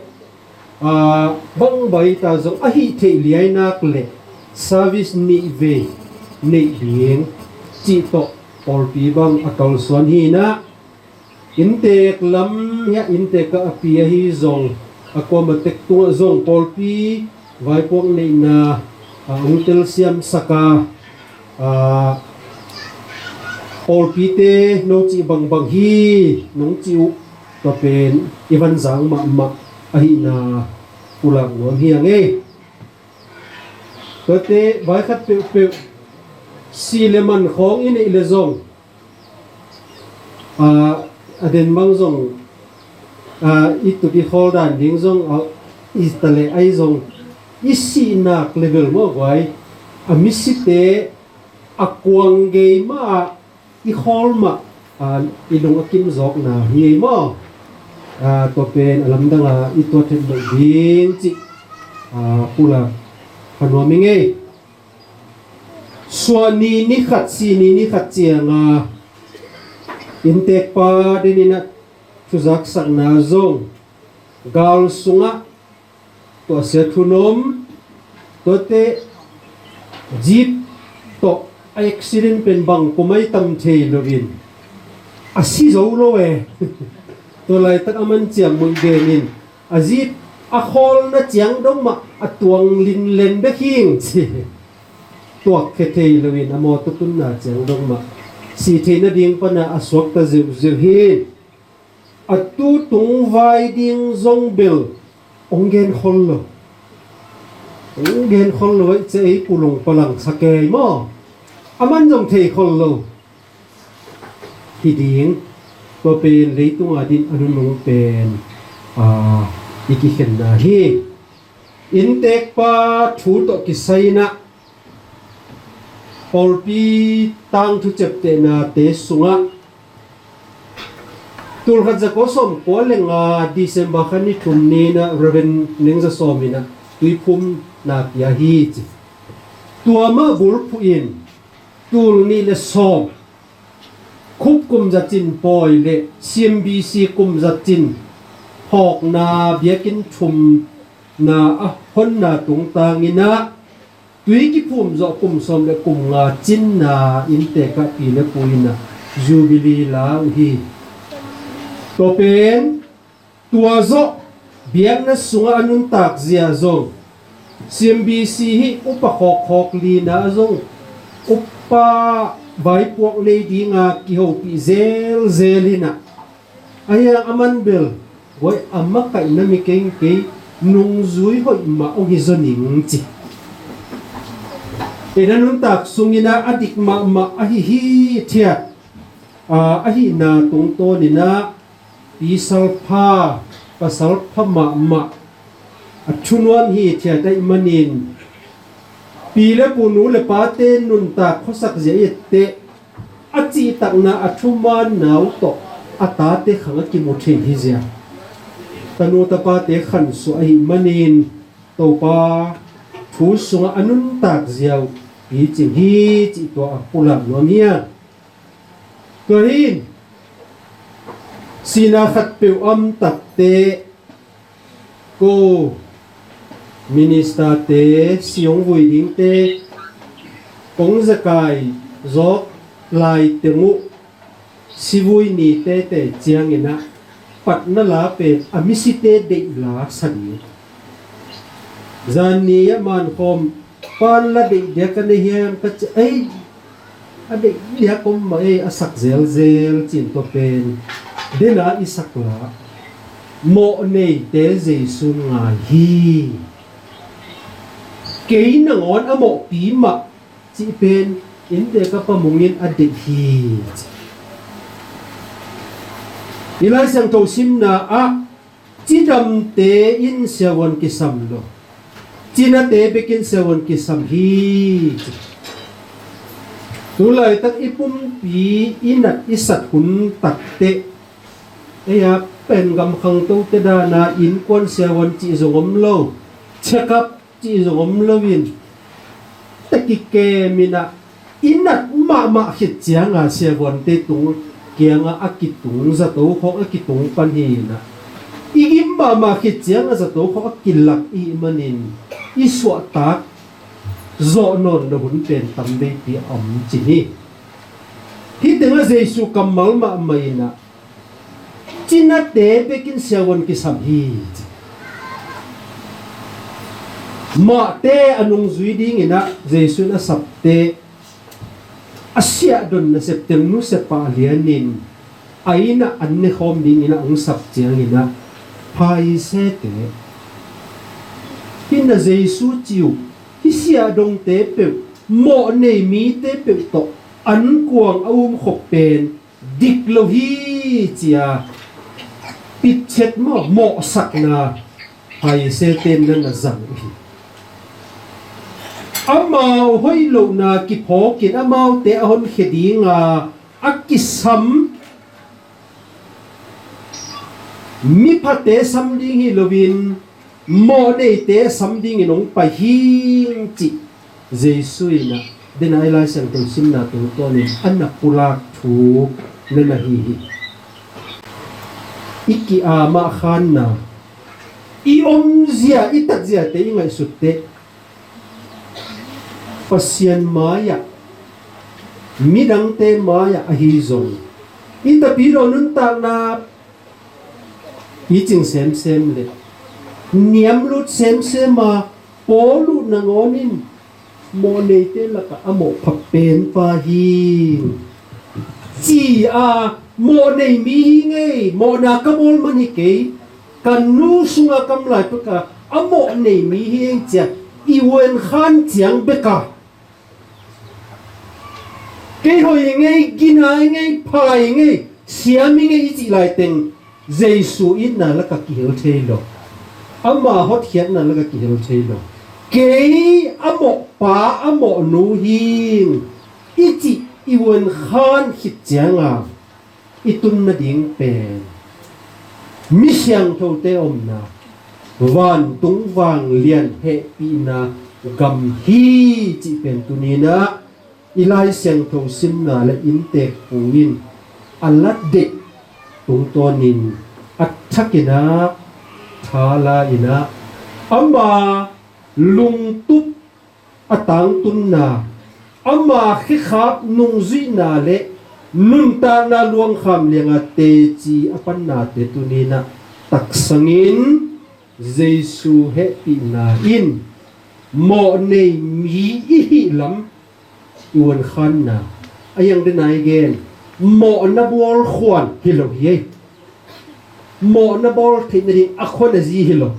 a, bang baita zong a hih theih liainak le service nih vei neih ding cih tawh pawlpi bang a kalsuan hi in a, inntek lam hiah inntek ah a pi ahi zong, a kuama tek tungah zong pawlpi vaipuak neihna, a, hong telsiamsak a, a, pawlpite no cih bangbang hi nong cih uh, tua pen i van zang mahmah ahihna pulak nuam hi a ngei. Tuate vai khat peuhpeuh si le man khawng i neih le zong, a, a den bang zong, a, i tut i khawl dan ding zong, a, i ta le ai zong, i sihnak level maw guai, a misite a kuang gei mah ah i khawl mah, a, i lung a kim zawkna hi ei maw? A, tua pen a lamdang a i tuat het loh ding cih, a, pulak kha nuam i ngei. Suah ni ni khat, si ni ni khat ciang a inntekpa den in a thuzaksakna zong gal sungah tuahsia thunom, tuate jeep tawh a accident pen bang kum ai tam thei lo in a si zo lo e. Tua laitak a man ciam muih den in a jeep a khawlna ciang dong mah a tuang linlen bek hing ci. Tuak khia thei lo in a mawtaw tunna ciang dong mah si theihna ding pana a suakta ziuziu hi. A tu tung vai ding zong bel hong gen khol lo. Hong gen khol lo aih cia ei pulung palang sa kei maw? A man zong thei khol lo. Hi ding, tua pen leitunga din a nunung pen, a, i kikhenna hi. Inntekpa thu tawh kisai in a, pawlpi tangthu ciaptehnate sungah tulkhat zakua sawmkua le nga December kha ni thum ni in a Reverend Neng Za Sawm in a tuiphumna pia hi ci. Tua mah bulphuh in tul nih le sawm Khup kum za cin pawi le C M B C kum za cin phawkna biakinn thumna a honna tungtang in a, tui kiphum zawh kum sawm le kum nga cinna inntek ah pi le pu in a Jubilee la uh hi. Tua pen tua zawh biakna sungah a nuntak zia zong C M B C hih upa khawkkhawk lina a zong upa vaipuak nei dinga kihopih zelzel in a, a hiang a man bel guai a makaihna mi kengkei nungzui hoih mah hong hi zaw ning ci. Ei na nuntak sungin a a dik mahmah ahi hi thiat, a, ahihna tungtawn in a, pi salpha, pasal pha mahmah a thunuam hi thiat ahih manin, pi le pu nu le pate nuntak khuasak zia i etteh a cihtakna a thumaanna uh tawh a tate khang a kimu thei hi zia. Tanu tapate khansuah ahih manin Topa thu sungah a nuntak zia uh picing hi cih tua a pulak nuam hi a. Tua hi in sihna khat peuh a om takte ko ministerte, si hong vui dingte, kong zekai zawk lai teng uh sivui ni teitei ciangin a patna la pen a misite deih la sa ding. Zan ni a mankhawm pan la deih dia ka nei hiam ka ci, ei, a deih dia ka om mah ei, a sak zelzel cin tua pen dena i sak la mawh neite Jesu ngai hi. Kei nangawn a mawhpi mah cih pen inntek a pamungin a deih hi. I Lai Siangtho simna ah cidamte in siavuan kisam lo, cinate bekin siavuan kisam hi. Tu laitak i pumpi i nat i sat hun takteh, ei a pen gam khangtote dana innkuan siavuan cih zong om lo, check up cih zong om loin, tek i kem in ah, i nat mahmah khit cianga siavuante tung kiangah a kitung zato khawng a kitung pan hi in ah, i gim mahmah khit cianga zato khawng a kilak i hih manin, i suahtak zawh nawn lo hun pen tam veipi a om ci hi. Hih tengah Jesu kammal mahmah in ah, cinate bekin siavuan kisam hi ci. Mahte a nungzui dingin ah Jesu in a sapte a siahdon nasep teng nusia pah lianin a inn ah an nekhawm dingin ah hong sap ciangin ah, Pharisee-te, hih na Jesu ci uh, hih siahdongte peuh, mawh nei mite peuh tawh an kuang a umkhop pen dik lo hi, ci-a pitchet maw, mawhsakna Pharisee-te in na zang uh hi. Amau hoih lohna kiphawkin amaute a honkhia dinga a kisam miphate sam ding hi loin, mawhneite sam dingin hong pai hi, cih Jesu in ah, den a i Lai Siangtho simna tungtawnin a na pulak thu na na hi hi. I ki-amah khanna, i omzia, i tatziate i ngaihsutteh, Pasian mai-ah, midangte mai-ah ahi zong, i tapidaw nuntakna i cing semsem le niamlut semsem a, Paul uh nangawn in mawhneite lakah a mawhpha penpa hi, ci-a, mawhnei mi hi ngei, mawhna ka bawl man hi kei, ka nu sunga kam lai peka a mawhnei mi hi eng cia i uan khan ciang beka, kei hoih ngei, gina ngei, phai ngei, siam ngei i cih laiteng Jesu itna laka kihel thei lo. Ama hotkhiatna laka kihel thei lo. Kei a mawhpa a mawhnu hi i cih i uan khan khit cianga i tun nading pen mi siangthote omna, vantung vanglian hehpihna gam hi cih pen tuninah i Lai Siangtho simna le inntek pu in a lat deih tungtawnin a thakinah thala inah ama lungtup a tangtunna, ama khekhap nungzuihna le nuntakna luangkham lianga teci a pannate tuninah taksangin Jesu hehpihna in mawhnei mi i hih lam i uankhanna a iang dena i gen mawhna bawl khuan hi lo hi ei. Mawhna bawl theih nading a khua na zi hi lo.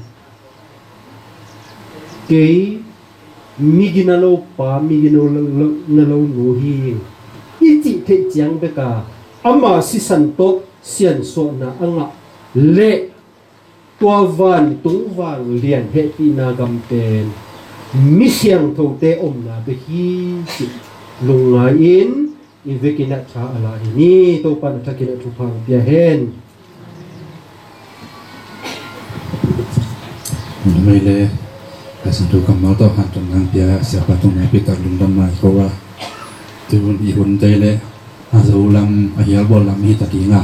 Kei migina lo pa, migina lo, lo, na lo nu hi i cih theih ciang beka ama sisan tawh siansuahna a ngah leh tua vantung vanglian hehpihna gam pen mi siangthote omna bek hi cih lungngai-in i vekin a tha a la hi ni. Topa na thakin a thupha ang pia hen. Numei le ka santu kammal tawh han tun nang pia siapa tung nang pia tak lungdam mai ko a. Tun i hun te le a zo lam a hial bawl lam hi ta ding a.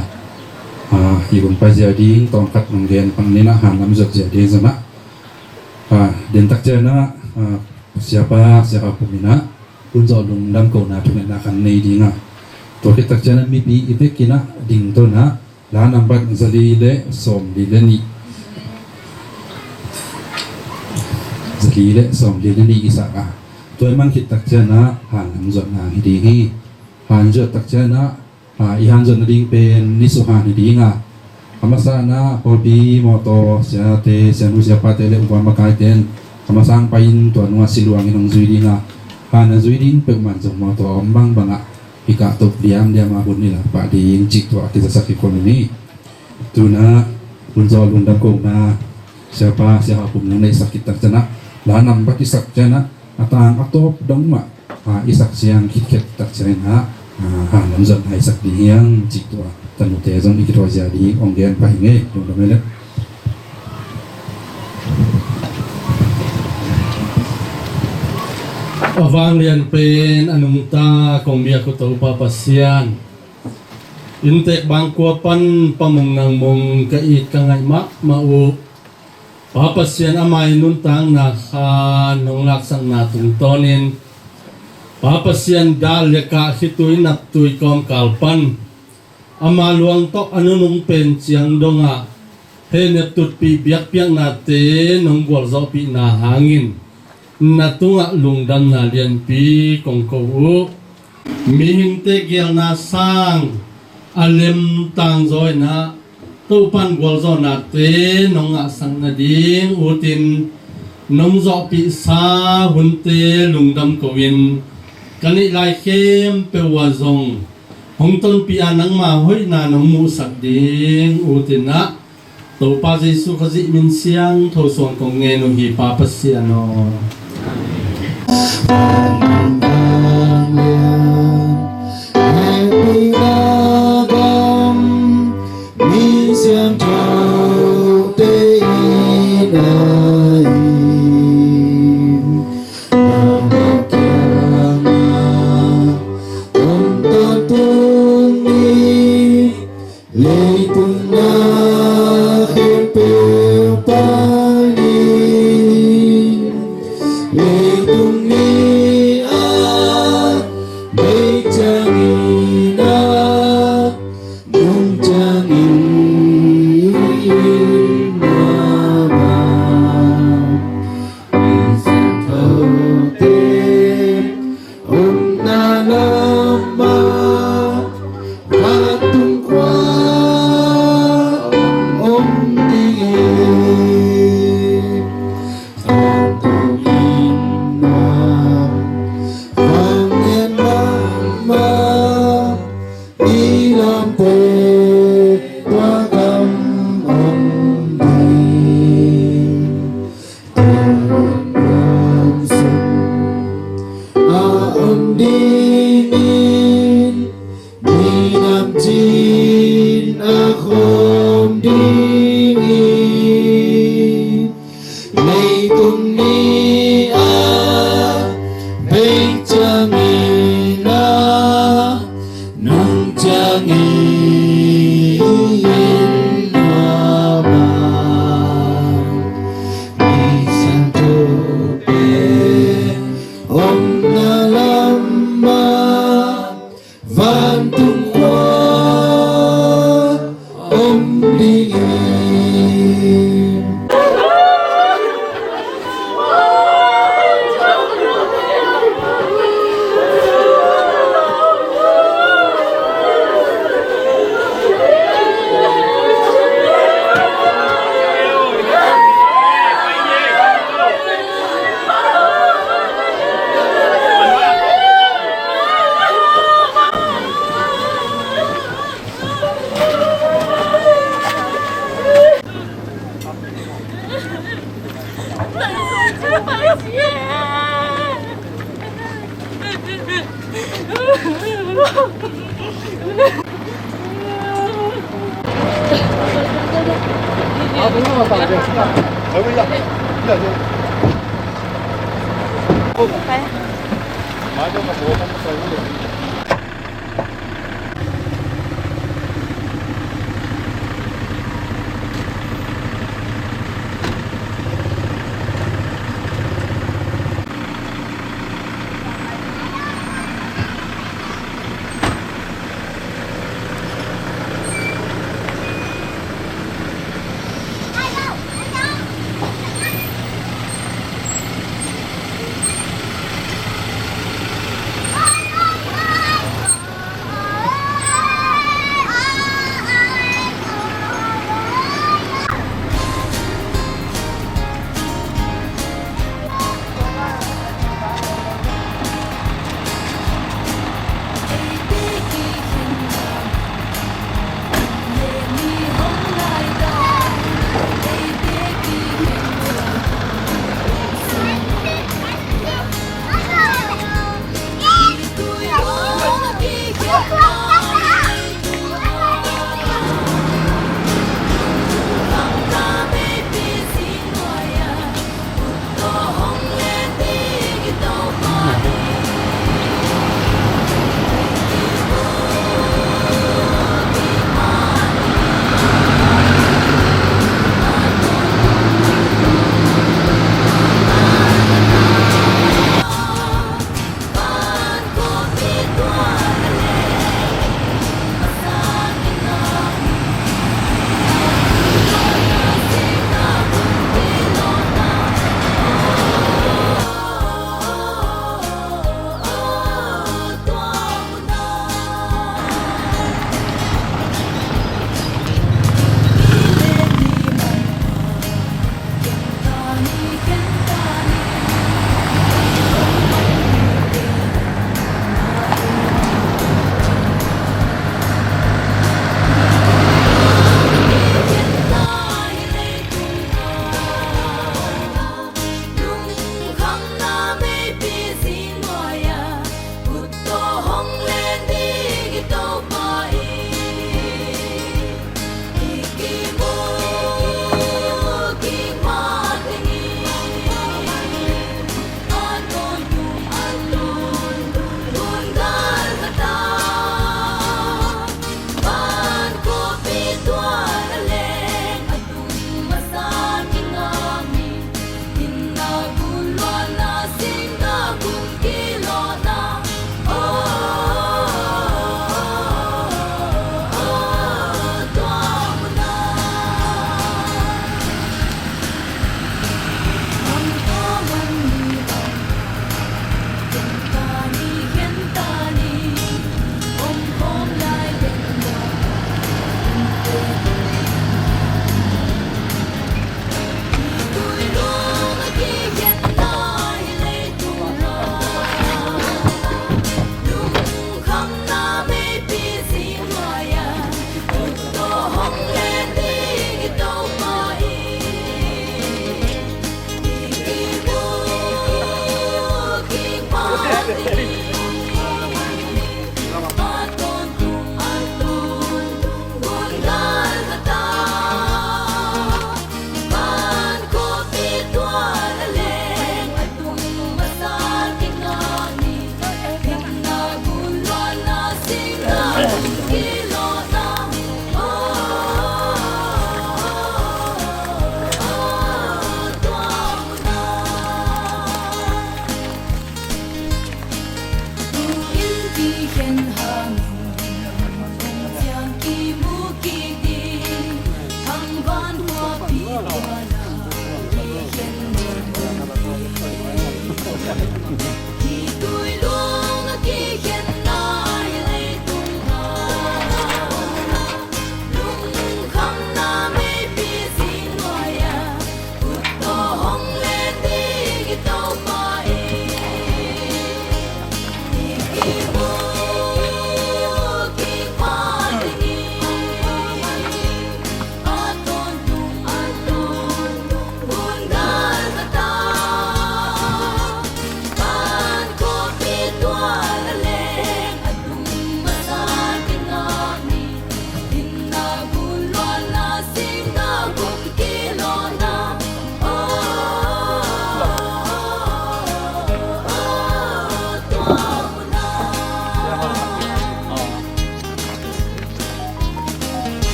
A, i hun pai zia ding tawngkhat nang gen pang nina han lam zot zia ding zona. A, den tak ciana, a, siapa, siapa pumina hun zawh lungdam kona thungetna kan nei ding a. Tua khit tak ciana mipi i vekin a ding tona la nambat zali le sawm li le nih. Zali le sawm li le nih i sak a. Tua i man khit tak ciana han lam zotna hi ding hi. Han zot tak ciana, a, i han zot nading pen ni suhan hi ding a. A masa na pawlpi mawtaw siate, sianu siapate le upa makaite in a masa ang pai in tua nunga siluang in hong zui ding a. Han a zui ding peuhmah zong mawtaw a om bangbang a, i kahto diamdiam a hun i lak pah ding cih tua a kizasak hi kol ni. Tuna hun zawh lungdam kona siapa, siapa pum nang neihsak khit tak ciana la nambat i sak ciana a tang a tawp dong mah Ah, i sak ciang khit khet tak ciangin ah, ah, han lam zong haisak ding hiang cih tua, tanute zong i kithuah zia ding hong gen pah hi ing ei, lungdam ei le. A vanglian pen a nungta kong biak uh Topa Pasian, inntek bangkua pan Pa Mung Nang Mung ka it ka ngaih mahmah uh. Pa Pasian, ama i nuntakna kha nong laksakna tungtawnin, Pa Pasian, dal le kah, khitui naptui kawmkal pan ama luang tawh a nunung pen ciang dongah hehnep tutpih biakpiaknate nong gualzawhpihna hangin na tungah lungdamna lianpi kong ko uh. Mihingte geelna sang a lemtang zaw in ah Topa'n gualzawhnate nong ngahsak nading utin nong zawhpihsa hunte lungdam ko-in, ka neih lai khempeuh ah zong hong tonpih a, nangma hoihna nong muhsak ding utin ah Topa Jesu Khazih min siangtho suang kong ngen uh hi, Pa Pasian aw. Leitung na khempeuh panin, leitung ni a, bei ciangin a, nung ciangin mahmah. Siangthote omna lamah vantung khua om ding hi. Siangtho in mah vanglian lamah i lamte tua gam om ding. Tua gam sung a om dingin, minam cin a khawm ding hi. Leitung ni a, bei ciangin a, nung ciangin mahmah. Mi siangthote omna lamah vantung khua om ding hi.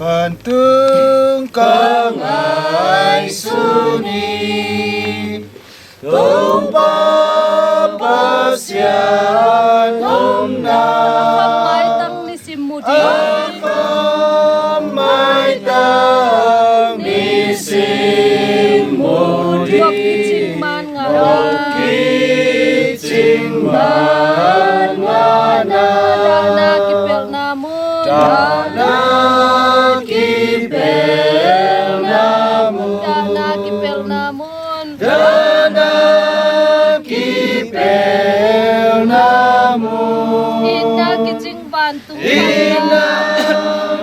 Vantung ka ngaihsun hi, Topa Pasian omna. A kham maitang nisim mu ding. A kham maitang nisim mu ding. Gawp kicing man ngana. Gawp kicing man ngana. Dahna kipelhna mun. Dahna kipelhna mun. Dahna kipelhna mun. Dahna kipelhna mun. Itna kicing vantung khamdang. Itna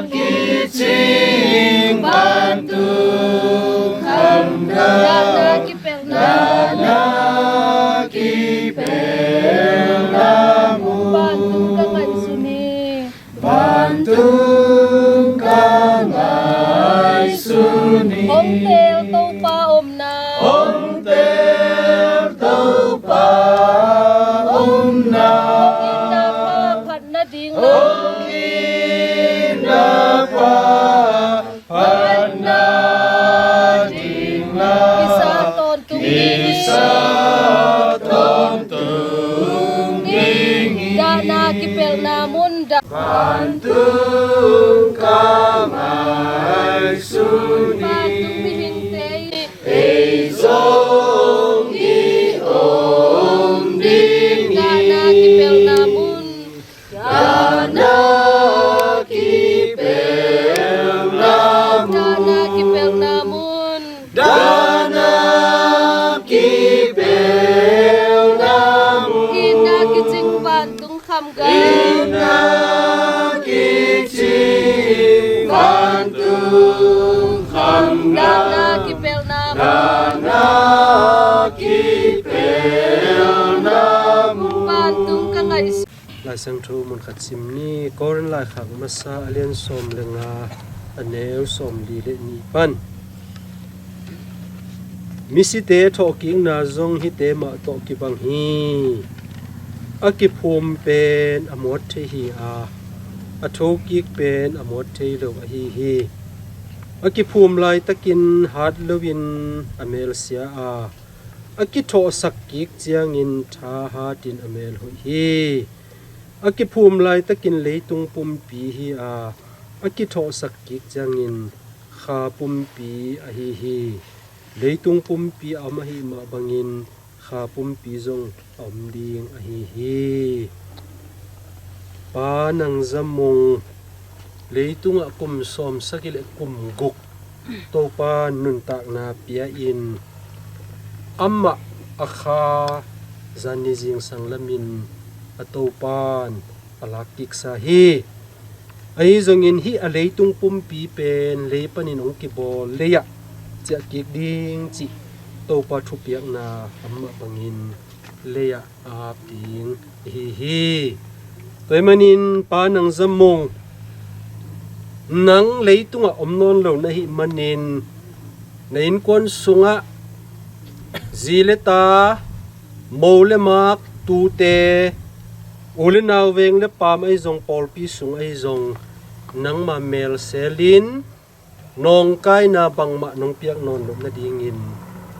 kicing vantung khamdang. Dahna kipelhna. Dahna kipelhna mun. Vantung ka ngaihsun hi. Vantung ka ngaihsun hi. Hong teel Topa omna. Hong teel Topa omna. Hong itna pha phatna ding la. Hong itna pha phatna ding la. Kisa tawntung ding hi. Kisa tawntung ding hi. Dahna kipelhna mun dah. Vantung ka ngaihsun hi. Vantung mihingte hi. Ei zong i om ding hi. Dahna kipelhna mun. Dahna kipelhna mun. Dahna kipelhna mun. Dahna kipelhna mun. Itna kicing vantung khamgam. Itna kicing vantung khamgam. Dahna kipelhna mun. Dahna kipelhna mun. Vantung ka ngaihsun. Lai Siangtho mun khat sim ni. Korin laikhak masa a lian sawm le nga, a neu sawmli le nih pan. Misite thawhkikna zong hihte mah tawh kibang hi. A kiphum pen a muat thei hi a, a thokik pen a muat thei lo ahi hi. A kiphum laitakin hat loin a mel sia a, a kithawhsak kik ciangin thahatin a mel hoih hi. A kiphum laitakin leitung pumpi hi a, a kithawhsak kik ciangin kha pumpi ahi hi. Leitung pumpi a om ahih mah bangin kha pumpi zong a om ding ahi hi. Pa Nang Za Mung leitungah kum sawmsagih le kum guk Topa nuntakna pia-in, amah a kha zanni zingsang lamin a Topan a lak kiksa hi. Ahi zongin hih a leitung pumpi pen lei panin hong kibawl, leiah ciah kik ding cih Topa thupiakna a om mah bangin leiah a ap ding ahi hi. Tua ahih manin Pa Nang Za Mung, nang leitungah om nawn lo na hih manin, na innkuan sungah zi le ta, mo le mak, tute, u le nau, veng le paam ahi zong, pawlpi sung ahi zong, nangma mel selin nawngkaina bangmah nong piak nawn loh nadingin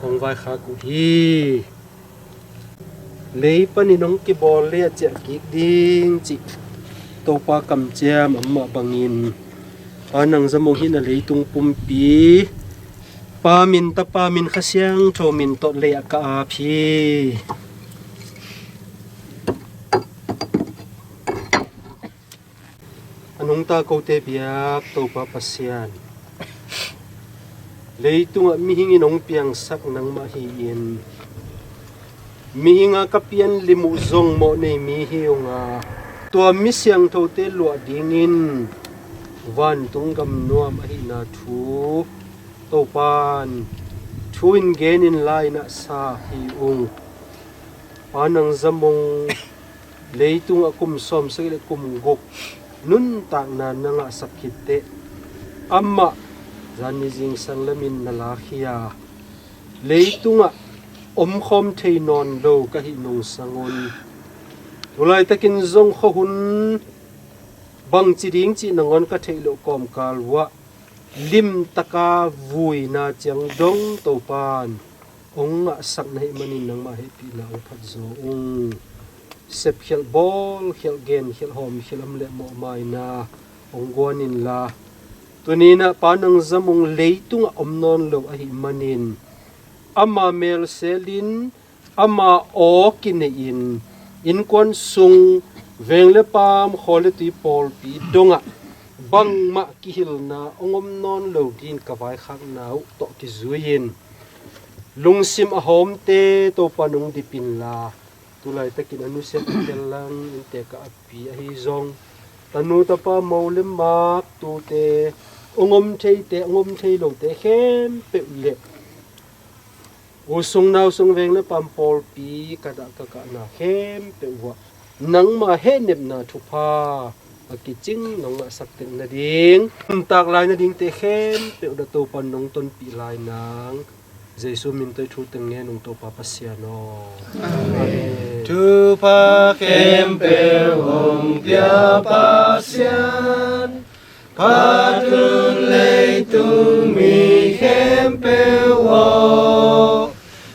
kong vaikhak uh hi. Lei panin hong kibawl, leiah ciah kik ding cih Topa kamciam a om mah bangin, Pa Nang Za Mung hih na leitung pumpi Pa min, Tapa min, Kha Siangtho min tawh leiah ka ap hi. A nungta kote biak Topa Pasian, leitungah mihing in hong piangsak nangmah hi-in, mihing a ka pian lim uh zong mawhnei mi hi ung a, tua mi siangthote luah dingin vantung gam nuam ahihna thu Topan thu in genin la-in a sa hi ung. Pa Nang Za Mung leitungah kum sawmsagih le kum guk nuntakna na ngahsak khit teh, amah zanni zingsang lamin na lak hi a, leitungah omkhawm thei nawn lo ka hih nungsang un, tu laitakin zong khuahun bangci ding cih nangawn ka theih loh kawmkal uah limtaka vuina ciang dong Topan hong ngahsak na hih manin nangmah hehpihna hong phat zaw ung. Sepkhialh bawlkhialh genkhialh hawmkhialh om le mawhmaina hong guan inla, tuni-in ah Pa Nang Zam Ung leitungah om nawn lo ahih manin ama melselin ama aw kineihin innkuan sung veng le paam khua le tui pawlpi dongah bangmah kihilna hong om nawn lo dingin ka vaikhakna uh tawh kizui-in lungsim a hawmte Topa nong dip inla, tulaitakin a nusiat a tel lang innte ka appi ahi zong, tanu tapa mo le mak tute, hong om theite hong om thei lote khempeuh le u sung nau sung veng le paam pawlpi ka dah ka kahna khempeuh uh ah nangma hehnepna thupha a kicing nong ngahsak tek nading, nuntak lai nadingte khempeuh dah Topan nong tonpih lai nang Jesu min tawh thu teng ngen ung Topa Pasian aw. Amen. Thupha khempeuh hong pia Pasian, phat un leitung mi khempeuh aw,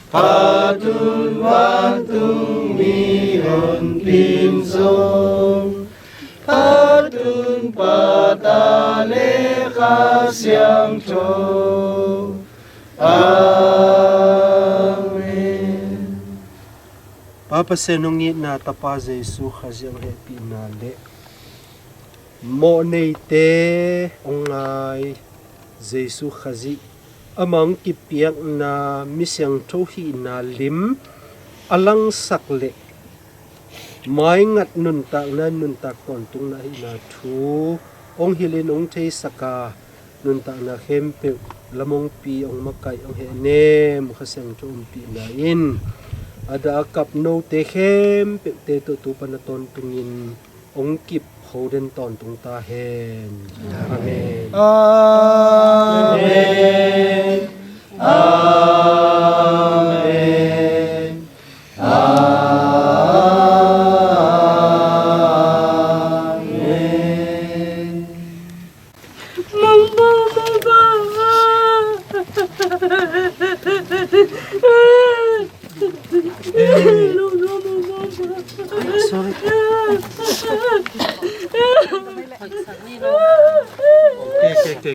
phat un vantung mi honpin zong, phat un Pa, Ta le Kha Siangtho. Amen. Pa Pasian hong itna, Tapa Jesu Khazih hong hehpihna le mawhneite hong ngai Jesu Khazih, amah hong kipiakna mi siangtho hihna lim a langsak le maingat nuntakna, nuntak tawntungna hihna thu hong hilhin hong theisak a, nuntakna khempeuh lamongpi hong makaih, hong hehnem Kha Siangtho ompihna in a dah a kap note khempeuhte tawh tu pan a tawntungin hong kip hoden tawntung ta hen. Amen. Amen. Amen. Amen. Sorry. Okay, okay, okay.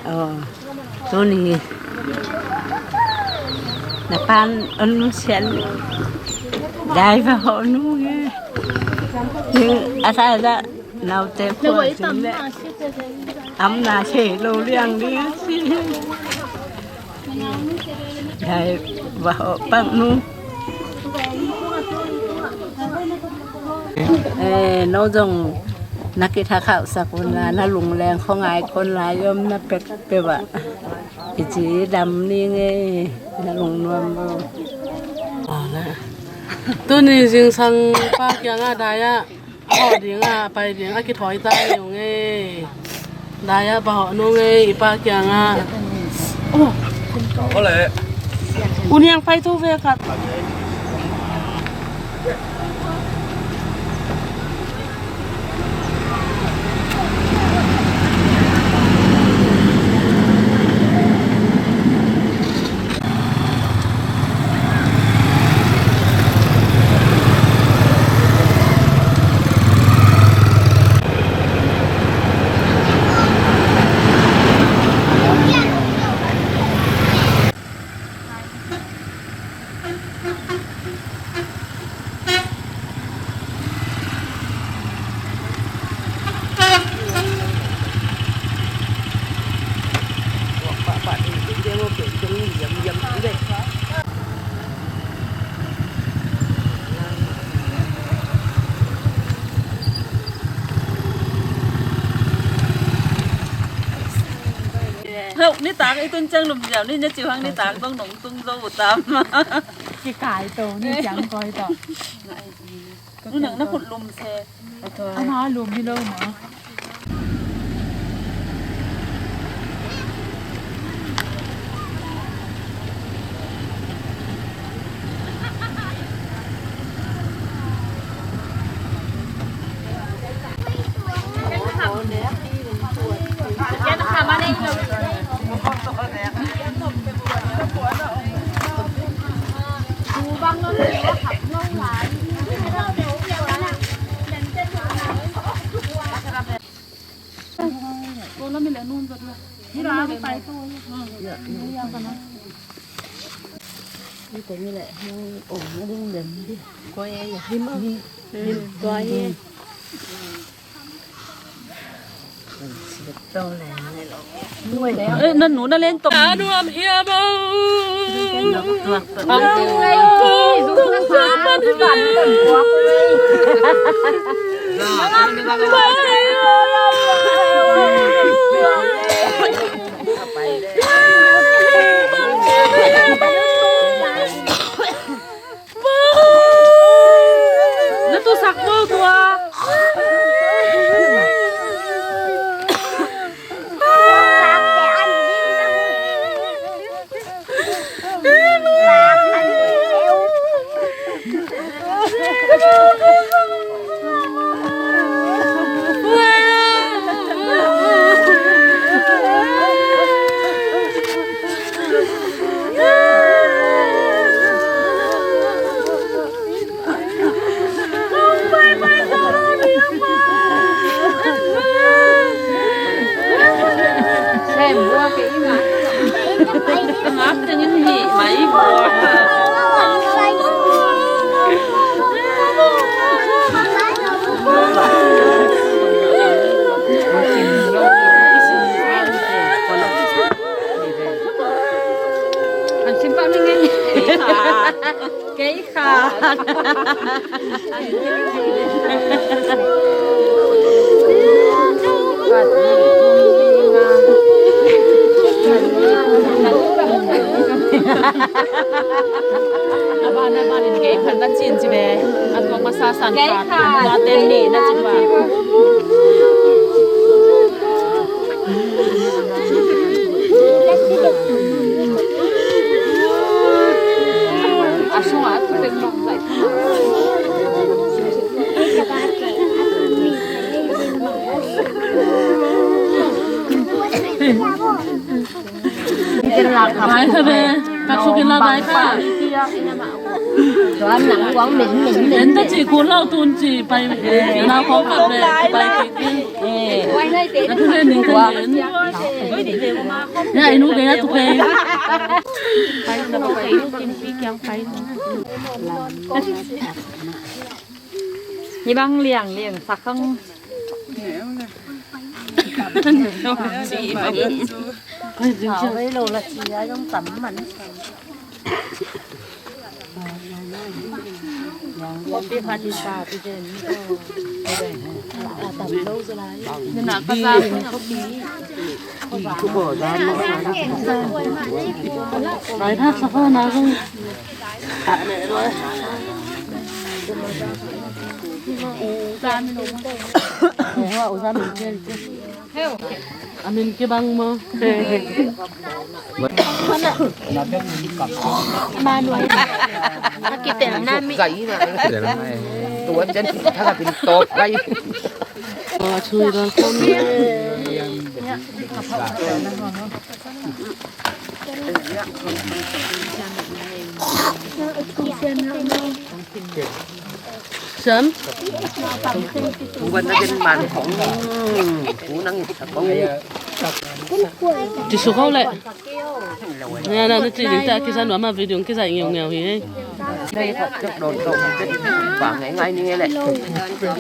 Aw, tuni na pan on sian dai va ho nu nge. Ni a sa da naute pua sin le am na se lo liang ding si. Dai va ho pak nu. Eh, no zong na kithakhauhsak un la, na lungleng khuangai khuan lai om na pek peuh ah i cidam ning ei, na lungnuam lo. Tuni zingsang pa kiangah dai-ah a hawh dingah a pai ding a kithawi ta ni ung ei. Dai-ah va hawh nung ei, i pa kiangah. U Niang pai tho ve khat. Hau, nitak i tun ciang lum ziau ni, na ciu hang nitak dong nong tung zo tam. Kikai to, ni ciang koi to. Nu nang na khut lum se. Ama lum hi lo ma. Eh, na nu na leng tawh. A nuam hiam o. Na tusak maw tua? Kei khan. A ban a ban in kei khan na cin ci ve. A tuak masa san khat, a nungak ten nih na ci va. Vai kha ve, kak sukin la vai kha. Tuan nang kuang min min min. En ta ci kun lau tun ci pai, nau kong kap ve, pai kik in. Eh. Na tu ve ning kha en. Ya, inu ke ya tu ke. Ni bang liang liang sak khang. A min kibang maw? Emmanuel. A kitelna mi. Tua ciang thak a pin tawp pai. A thui dal khawm. Sam? Pu ban na den man khong. Pu nang it sa khong. Ci suk hau leh. Nia na, na ci ding ta kisa nuam a video kisa ngiau ngiau hi hei. Dei khat cok don kau khat cok bang ngai ngai ni ngai leh.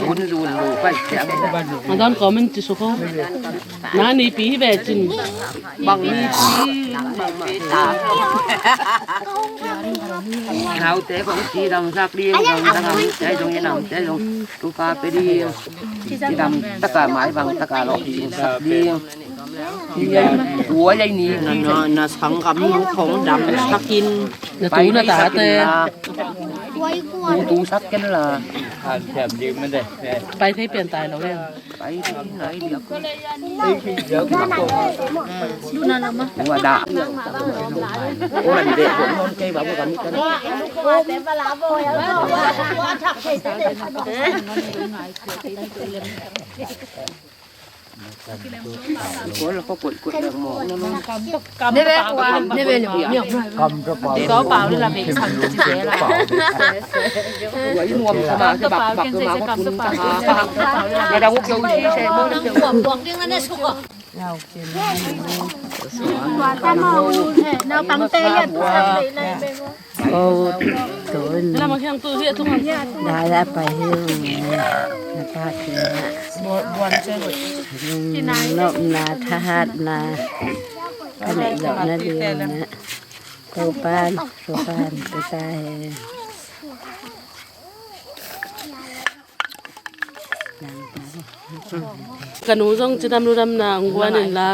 Zun zun lu pai siang. A don comment ci suk hau. Na nipi hi ve cin. Bang nipi bang mah. Naute kong ci dam sak ding, dam sak ding, dam sak ding. Tupa pe ding. Ci dam taka mai bang taka lo ci sak ding. Tua lei ni. Na, na, na sanggam nong khong dam sakin. Na tu na tate. Tu, tu sakin la. Pai thei pian tai lo le. Pai thei nai dia. Tua da. Wan de ko non kei ba ko gam kan. Ko tun. Dala pai hiu. Na pa kina. Nopna thahatna. Ka neih zawhna dingin. Topan, Topan, Topa he. Ka nu zong cidam ludamna hong guan inla,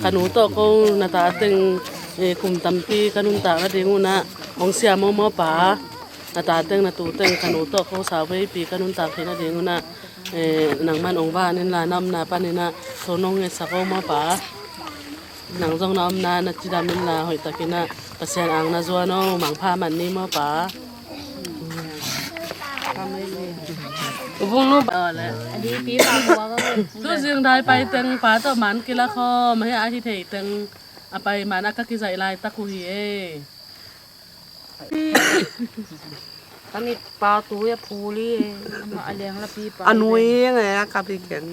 ka nu tawh ko na ta teng, eh, kum tampi ka nuntak nading un ah hong siam aw maw pa. Na ta teng, na tu teng ka nu tawh ko sau veipi ka nuntak theih nading un ah, eh, nangman hong van inla, na omna panin ah tho nong ngetsak aw maw pa. Nang zong na omna na cidam inla, hoihtakin ah Pasian ang na zuan aw, mangpha man ni maw pa. Tu zing dai pai teng pa tawh man kilak khawm, hia ahi thei teng a pai man a ka kizaih laitak uh hi e. Ka mit pa tu a phuli e. A leng lapi pa a nui nge a ka pi ken.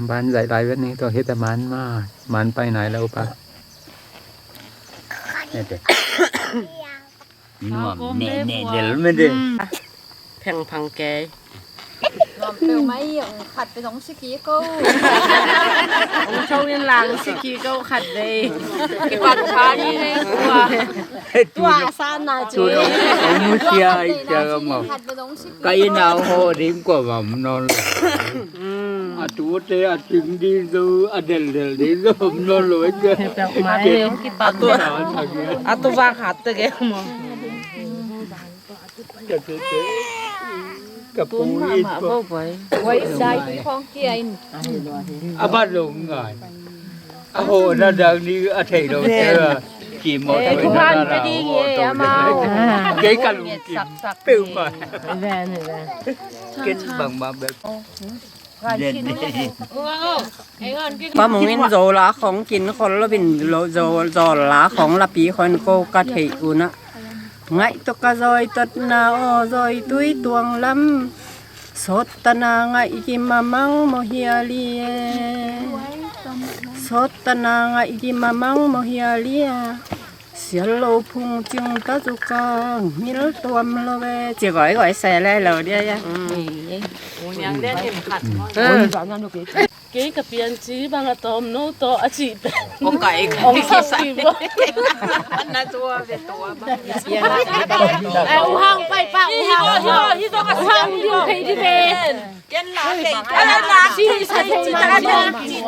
Ban zaih lai vet ni, tua khit a man ma, man pai nai lo pa. Nuam ne ne del me de. Pheng phang kei. Nuam peuh mai, ong khat pe dong siki ko. Ong chong in lang siki ko khat dei. Kipat pha ni ne tua. Tua sa na che. Ong mu sia i sia ka mau. Khat pe dong siki. Ka ina ho ding ko mam non. A tu te a ting ding zo, a del del ding zo, om non lo ke. A tu, a tu vang hat te ke mo. Ka pu in ko. Wai sai ki khong kia in. A ba lo ngai. A ho na dang ni a thei lo te. Ki mo. Eh, thei lo. Thei lo. Kei ka lungkim. Peu ma. Ken bang ma bel. Pa Mung in Zo la khong kin khol lo bin lo, Zo, Zo la khong lapi khon ko ka thei un ah. Ngaih tawh ka zawi tawtna aw, zawi tui tuang lam. Sawt tana ngaih ki mamang maw hial i e. Sawt tana ngaih ki mamang maw hial i a. Sial lo phung cing ta zu ka ngil tuam lo ve. Ci goi goi se lai lo dia ya. Kei ka pian ci bang a tawm no tawh a cih pen. Ong kai kai. Ong sak ki bo. An na tua ve tua bang. Ai, u hang pai pa, u hang. Hi zo, hi zo ka u hang sang diu thei di ve. Ken la thei. Ala la. Si sa thei ma.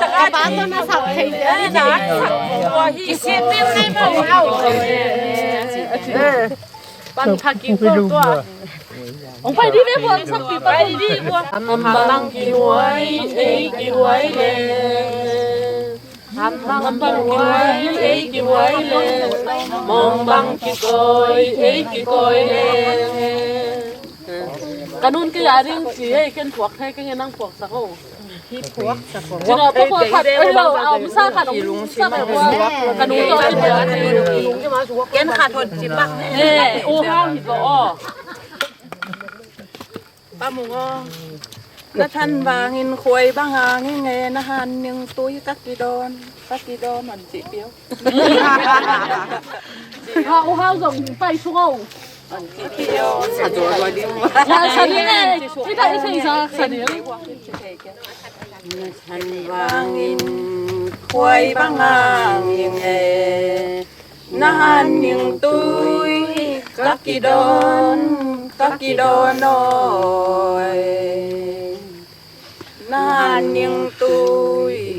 Ka pa to na sa thei. Ala la. Ki si mi mi mo au. Pan pha ki ko tua. Ong pai di ve, buang sa pi pai di buang. Am bang ki huai, ei ki huai le. Am bang ki huai, ei ki huai le. Mong bang ki koi, ei ki koi le. Ka nun kei a ding ci, ei ken puak thei, ken nang puak sak o. Ci no pa puak khat, ei lo, a om sa khat, om sa khat, ka nun tawh ci puak. Ken khat hot ci pak. Eh, u hau hi ko o. Pa Mung aw. Na than vangin khuai bang a ngi nge, na han ning tui ka kidawn, ka kidawn an ci piau. Ha, u hau zong pai sung o. An ci piau. Sa tua tua di. Sa, sa ni e. Ita, ita, ita, sa ni e. Na than vangin khuai bang a ngi nge. Na han ning tui ka kidawn, ka kidawn aw e. Na han ning tui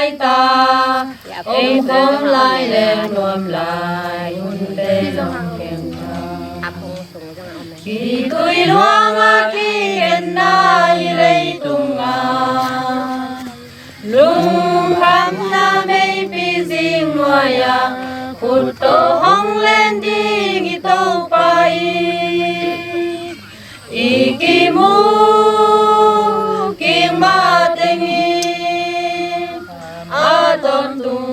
lai ta, om khawm lai leng nuam lai hunte nong kem ta. Khitui luanga kigenna i leitunga, lungkhamna meipi zing nuai-a, khut tawh hong len ding i Topa i, i kimu kik mah tengin, a tawntung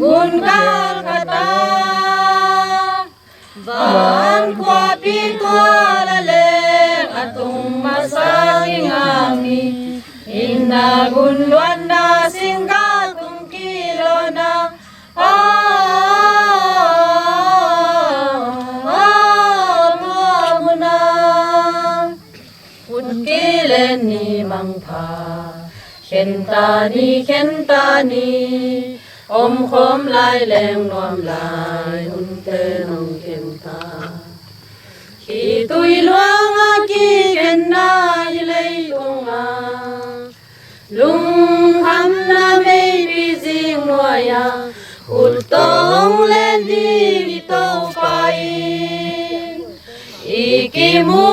gun gal khat ah, van khuapi tual ah leng a tung masa kingak ni. Itna gunluanna singkal tung kilawnna, a, a, a, tua mun ah, khut kilen ni mangpha, khen ta ni, khen ta ni, om khawm lai leng nuam lai hunte nong kem ta. Khitui luanga kigenna i leitunga, lungkhamna meipi zing nuai-a, khut tawh hong len ding i Topa i, i kimu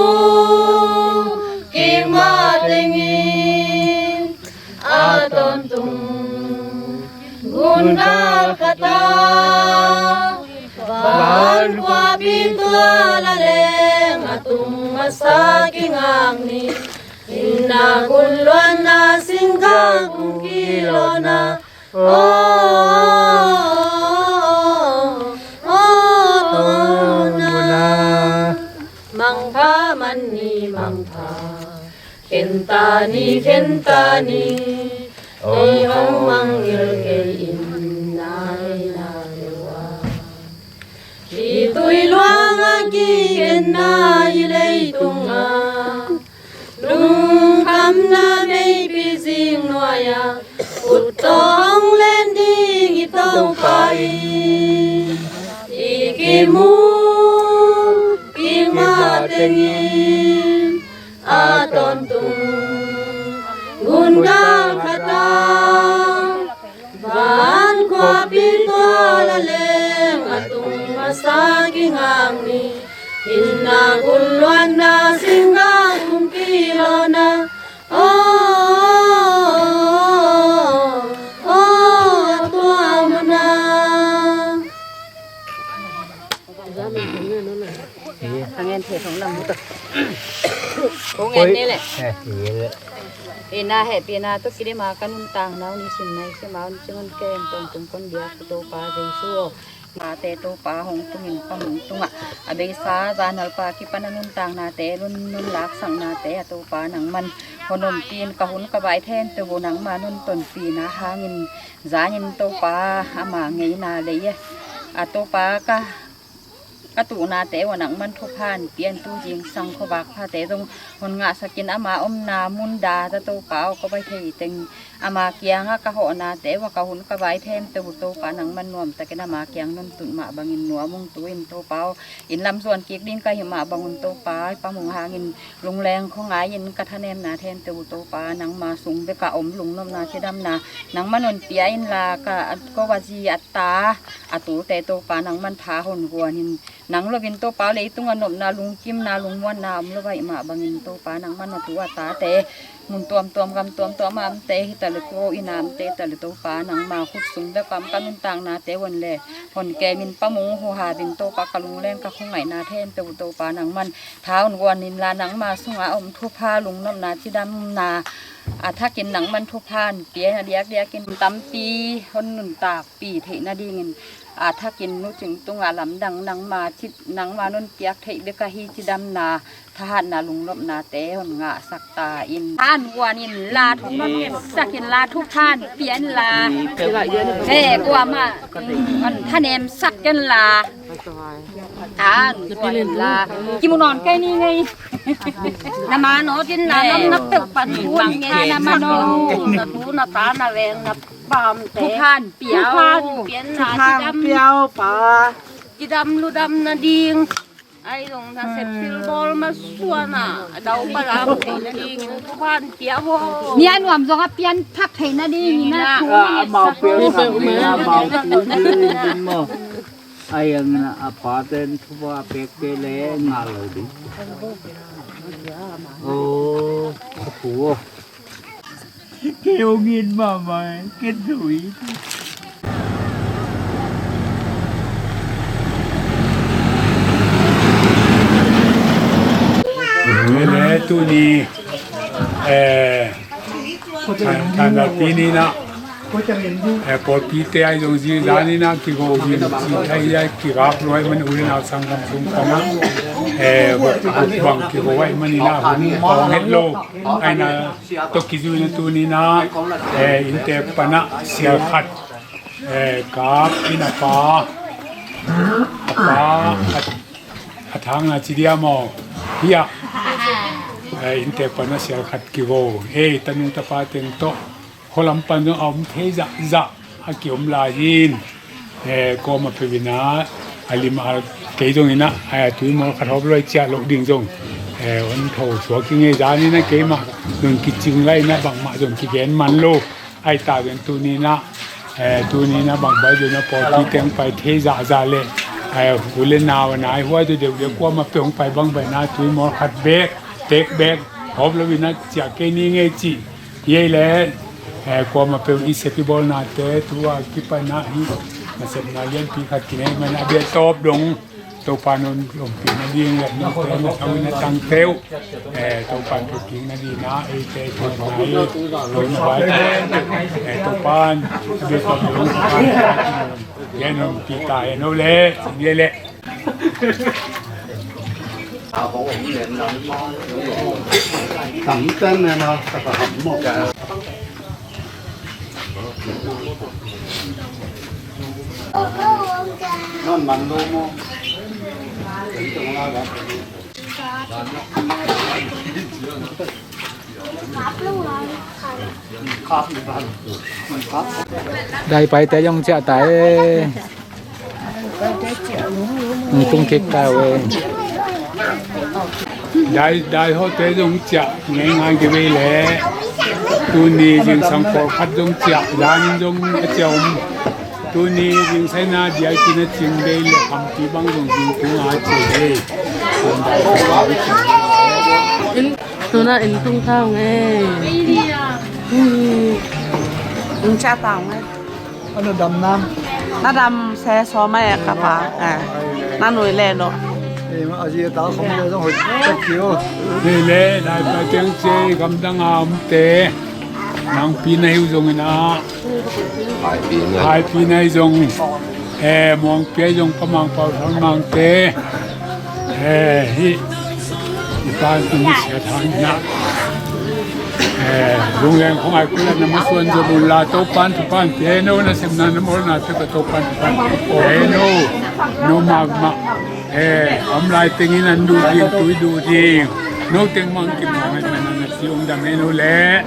kik mah tengin, a tawntung gun gal khat ah, van khuapi tual ah leng a tung masa kingak ni. Itna gunluanna singkal tung kilawnna, a, a, a, a, mangpha man ni mangpha, khen ta ni, khen ta ni, ei hong mangngilh kei in, na ei na peuh ah. Khitui luanga kigenna i leitunga, lungkhamna meipi zing nuai-a, khut tawh hong len ding i Topa i, i kimu kik mah tengin, a tawntung gun gal khat ah, van khuapi tual ah leng a tung masa kingak ni. Itna gunluanna singkal tung kilawnna, a, a, a, tua mun ah. Ka ngen thei thong lam. Ko ngen ni leh. Eh, i na hehpihna tawh kidim a ka nuntakna uh nisim naisim a hong cing un, ken tawntung kon biak Topa Jesu aw. Mate Topa hong tungin, ka hong tungah a beisa zanalpa kipan a nuntaknate lun nunlaksaknate a Topa nangman hong ompih in, ka hun ka bai khempeuh uh nangma nuntonpihna hangin zanin Topa ama ngeina lei a, a Topa ka Ka tuhnate uh a nangman thupha hong pia in, tu zingsang khuavak phate zong hong ngahsak in, ama omna mun dang ah Topa aw, ka pai thei teng ama kiangah ka hawhnate uh a ka hun ka vai khempeuh uh Topa nangman nuamtakin ama kiang nong tun mah bangin nuam ung. Tu-in Topa aw, inn lam zuan kik ding ka hih mah bangun Topa, Pa Mung hangin lungleng khuangai in, ka thanemna khempeuh uh Topa nangma sung bekah om lungnopna cidamna nangman hong pia inla, ka, ko a zi a ta a tulte Topa nangman tha hong guan in, nang loin Topa leitung a nopna, lungkimna, lungmuanna om lo ahih mah bangin Topa nangman a tu a tate mun tuamtuam gam tuamtuam a omte hi taleh, ko inn a omte hi taleh Topa nangma khut sung bekah om, ka nuntaknate uh hong leh hong kem in, Pa Mung uh huhau in Topa ka lungleng ka khuangaihna khempeuh uh Topa nangman tha hong guan inla, nangma sungah om thupha, lungnopna, cidamna a thakin nangman thupha hong pia in, a diakdiakin tampi hong nuntakpih theih nadingin a thakin Nu Cing tungah lamdang nangma ci, nangma nong piak theih bek ahi cidamna, thahatna, lungnopnate hong ngahsak ta in. Hong guan inla, thong nong sak inla, thupha hong pia inla. He, kuamah hong thanemsak inla. Hong guan inla. Kimu nawn kei ni ngei. Na ma nawt inla, nong na peuh pan thu ngei na ma nawt. Na tu na ta na veng na pamte. Thupha hong pia aw. Thupha hong pia inla, thupha hong pia aw Pa. Cidam ludam nading. Ai zong nasep silbawl masuan a, a dau palam theih nading thupha hong pia aw. Ni a nuam zong a pianthak theih nading in a thu amau pianthak ding, amau thu ding maw. Ai ang na a paten thupha pekte le ngah lo ding. Oh, a thu aw. Kei hong it mahmah, kei thu it. Kei le tuni, eh, than, than pi ni na, eh, pawlpite ai zong zizan ni na, kigo zin, zin ai ai, kigak luai man, u le nau sanggam sung pana, eh, bang kigo ai man ni na, hong pawng het lo. Ai na, tawh kizui na tuni na, eh, inntek pana sial khat, eh, kap in a pa, a pa, a, a thang na ci dia maw, hi a, eh, inntek pana sial khat kigo, eh, tanu tapa teng tawh, khualam pan zong a om thei zahzah a kiom lai hi in, eh, kuamah peuh in a, a lim a kei zong in a, eh, tui mawl khat hawp luai ciah loh ding zong, eh, hong tho suak ing ei. Zan in a keimah zong kicing lai in a bangmah zong kigen man lo. Ai ta zong tuni in a, eh, tuni in a bang bai zong a pawlpi teng pai thei zahzah le, eh, u le nau a nai huai tu deuh deuh kuamah peuh hong pai bang bai na tui mawl khat bek, tek bek hawp lo in a ciah kei ni ngei cih. Hi ei le, eh, kuamah peuh i sep i bawlnate, tu a kipan ah hih nasepna lianpi khat kinei man a, bia tawp dong Topa nong ompih nading le note na thau in a tangte uh, eh, Topa nong kik nading a, eite thei nai, Topa, eh, Topa a bia tawp dong Topa nong gen ompih ta hen o le, hi ei le. Dai paite zong ciah ta e. Hong tung kik ta e. Dai, dai hawte zong ciah ngeingai kei vei le. Tuni zingsang pawlkhat zong ciah, zan in zong a ciah om. Tuni zingsang na diai kin a cing vei le, khampi bang zong zing tung a ciah vei. Tuna inn tung ta ung e. Inn ciah ta ung e. A na dam nam? Na dam se sawm a e ka pa. Eh. Na nui le lo. Eh, a zi a ta khom le zong hoih tak kio. Ni le, nai pa tiang cie, gamdang a omte. Nang pi na hiu zong in a. Hai pi na hi zong. Eh, muang pia zong pa mang pau thang mangte. Eh, hi. I pan tu mi sia thang na. Eh, lungleng khong ai kula na masuan zo bun la Topan, Topan, pia no na sem na na mol na te ka Topan, Topan. Eh, no. No ma ma. Eh, om lai tengin an duh ding, tui duh ding. No teng mang ki mang, man an a siung dam en uh leh.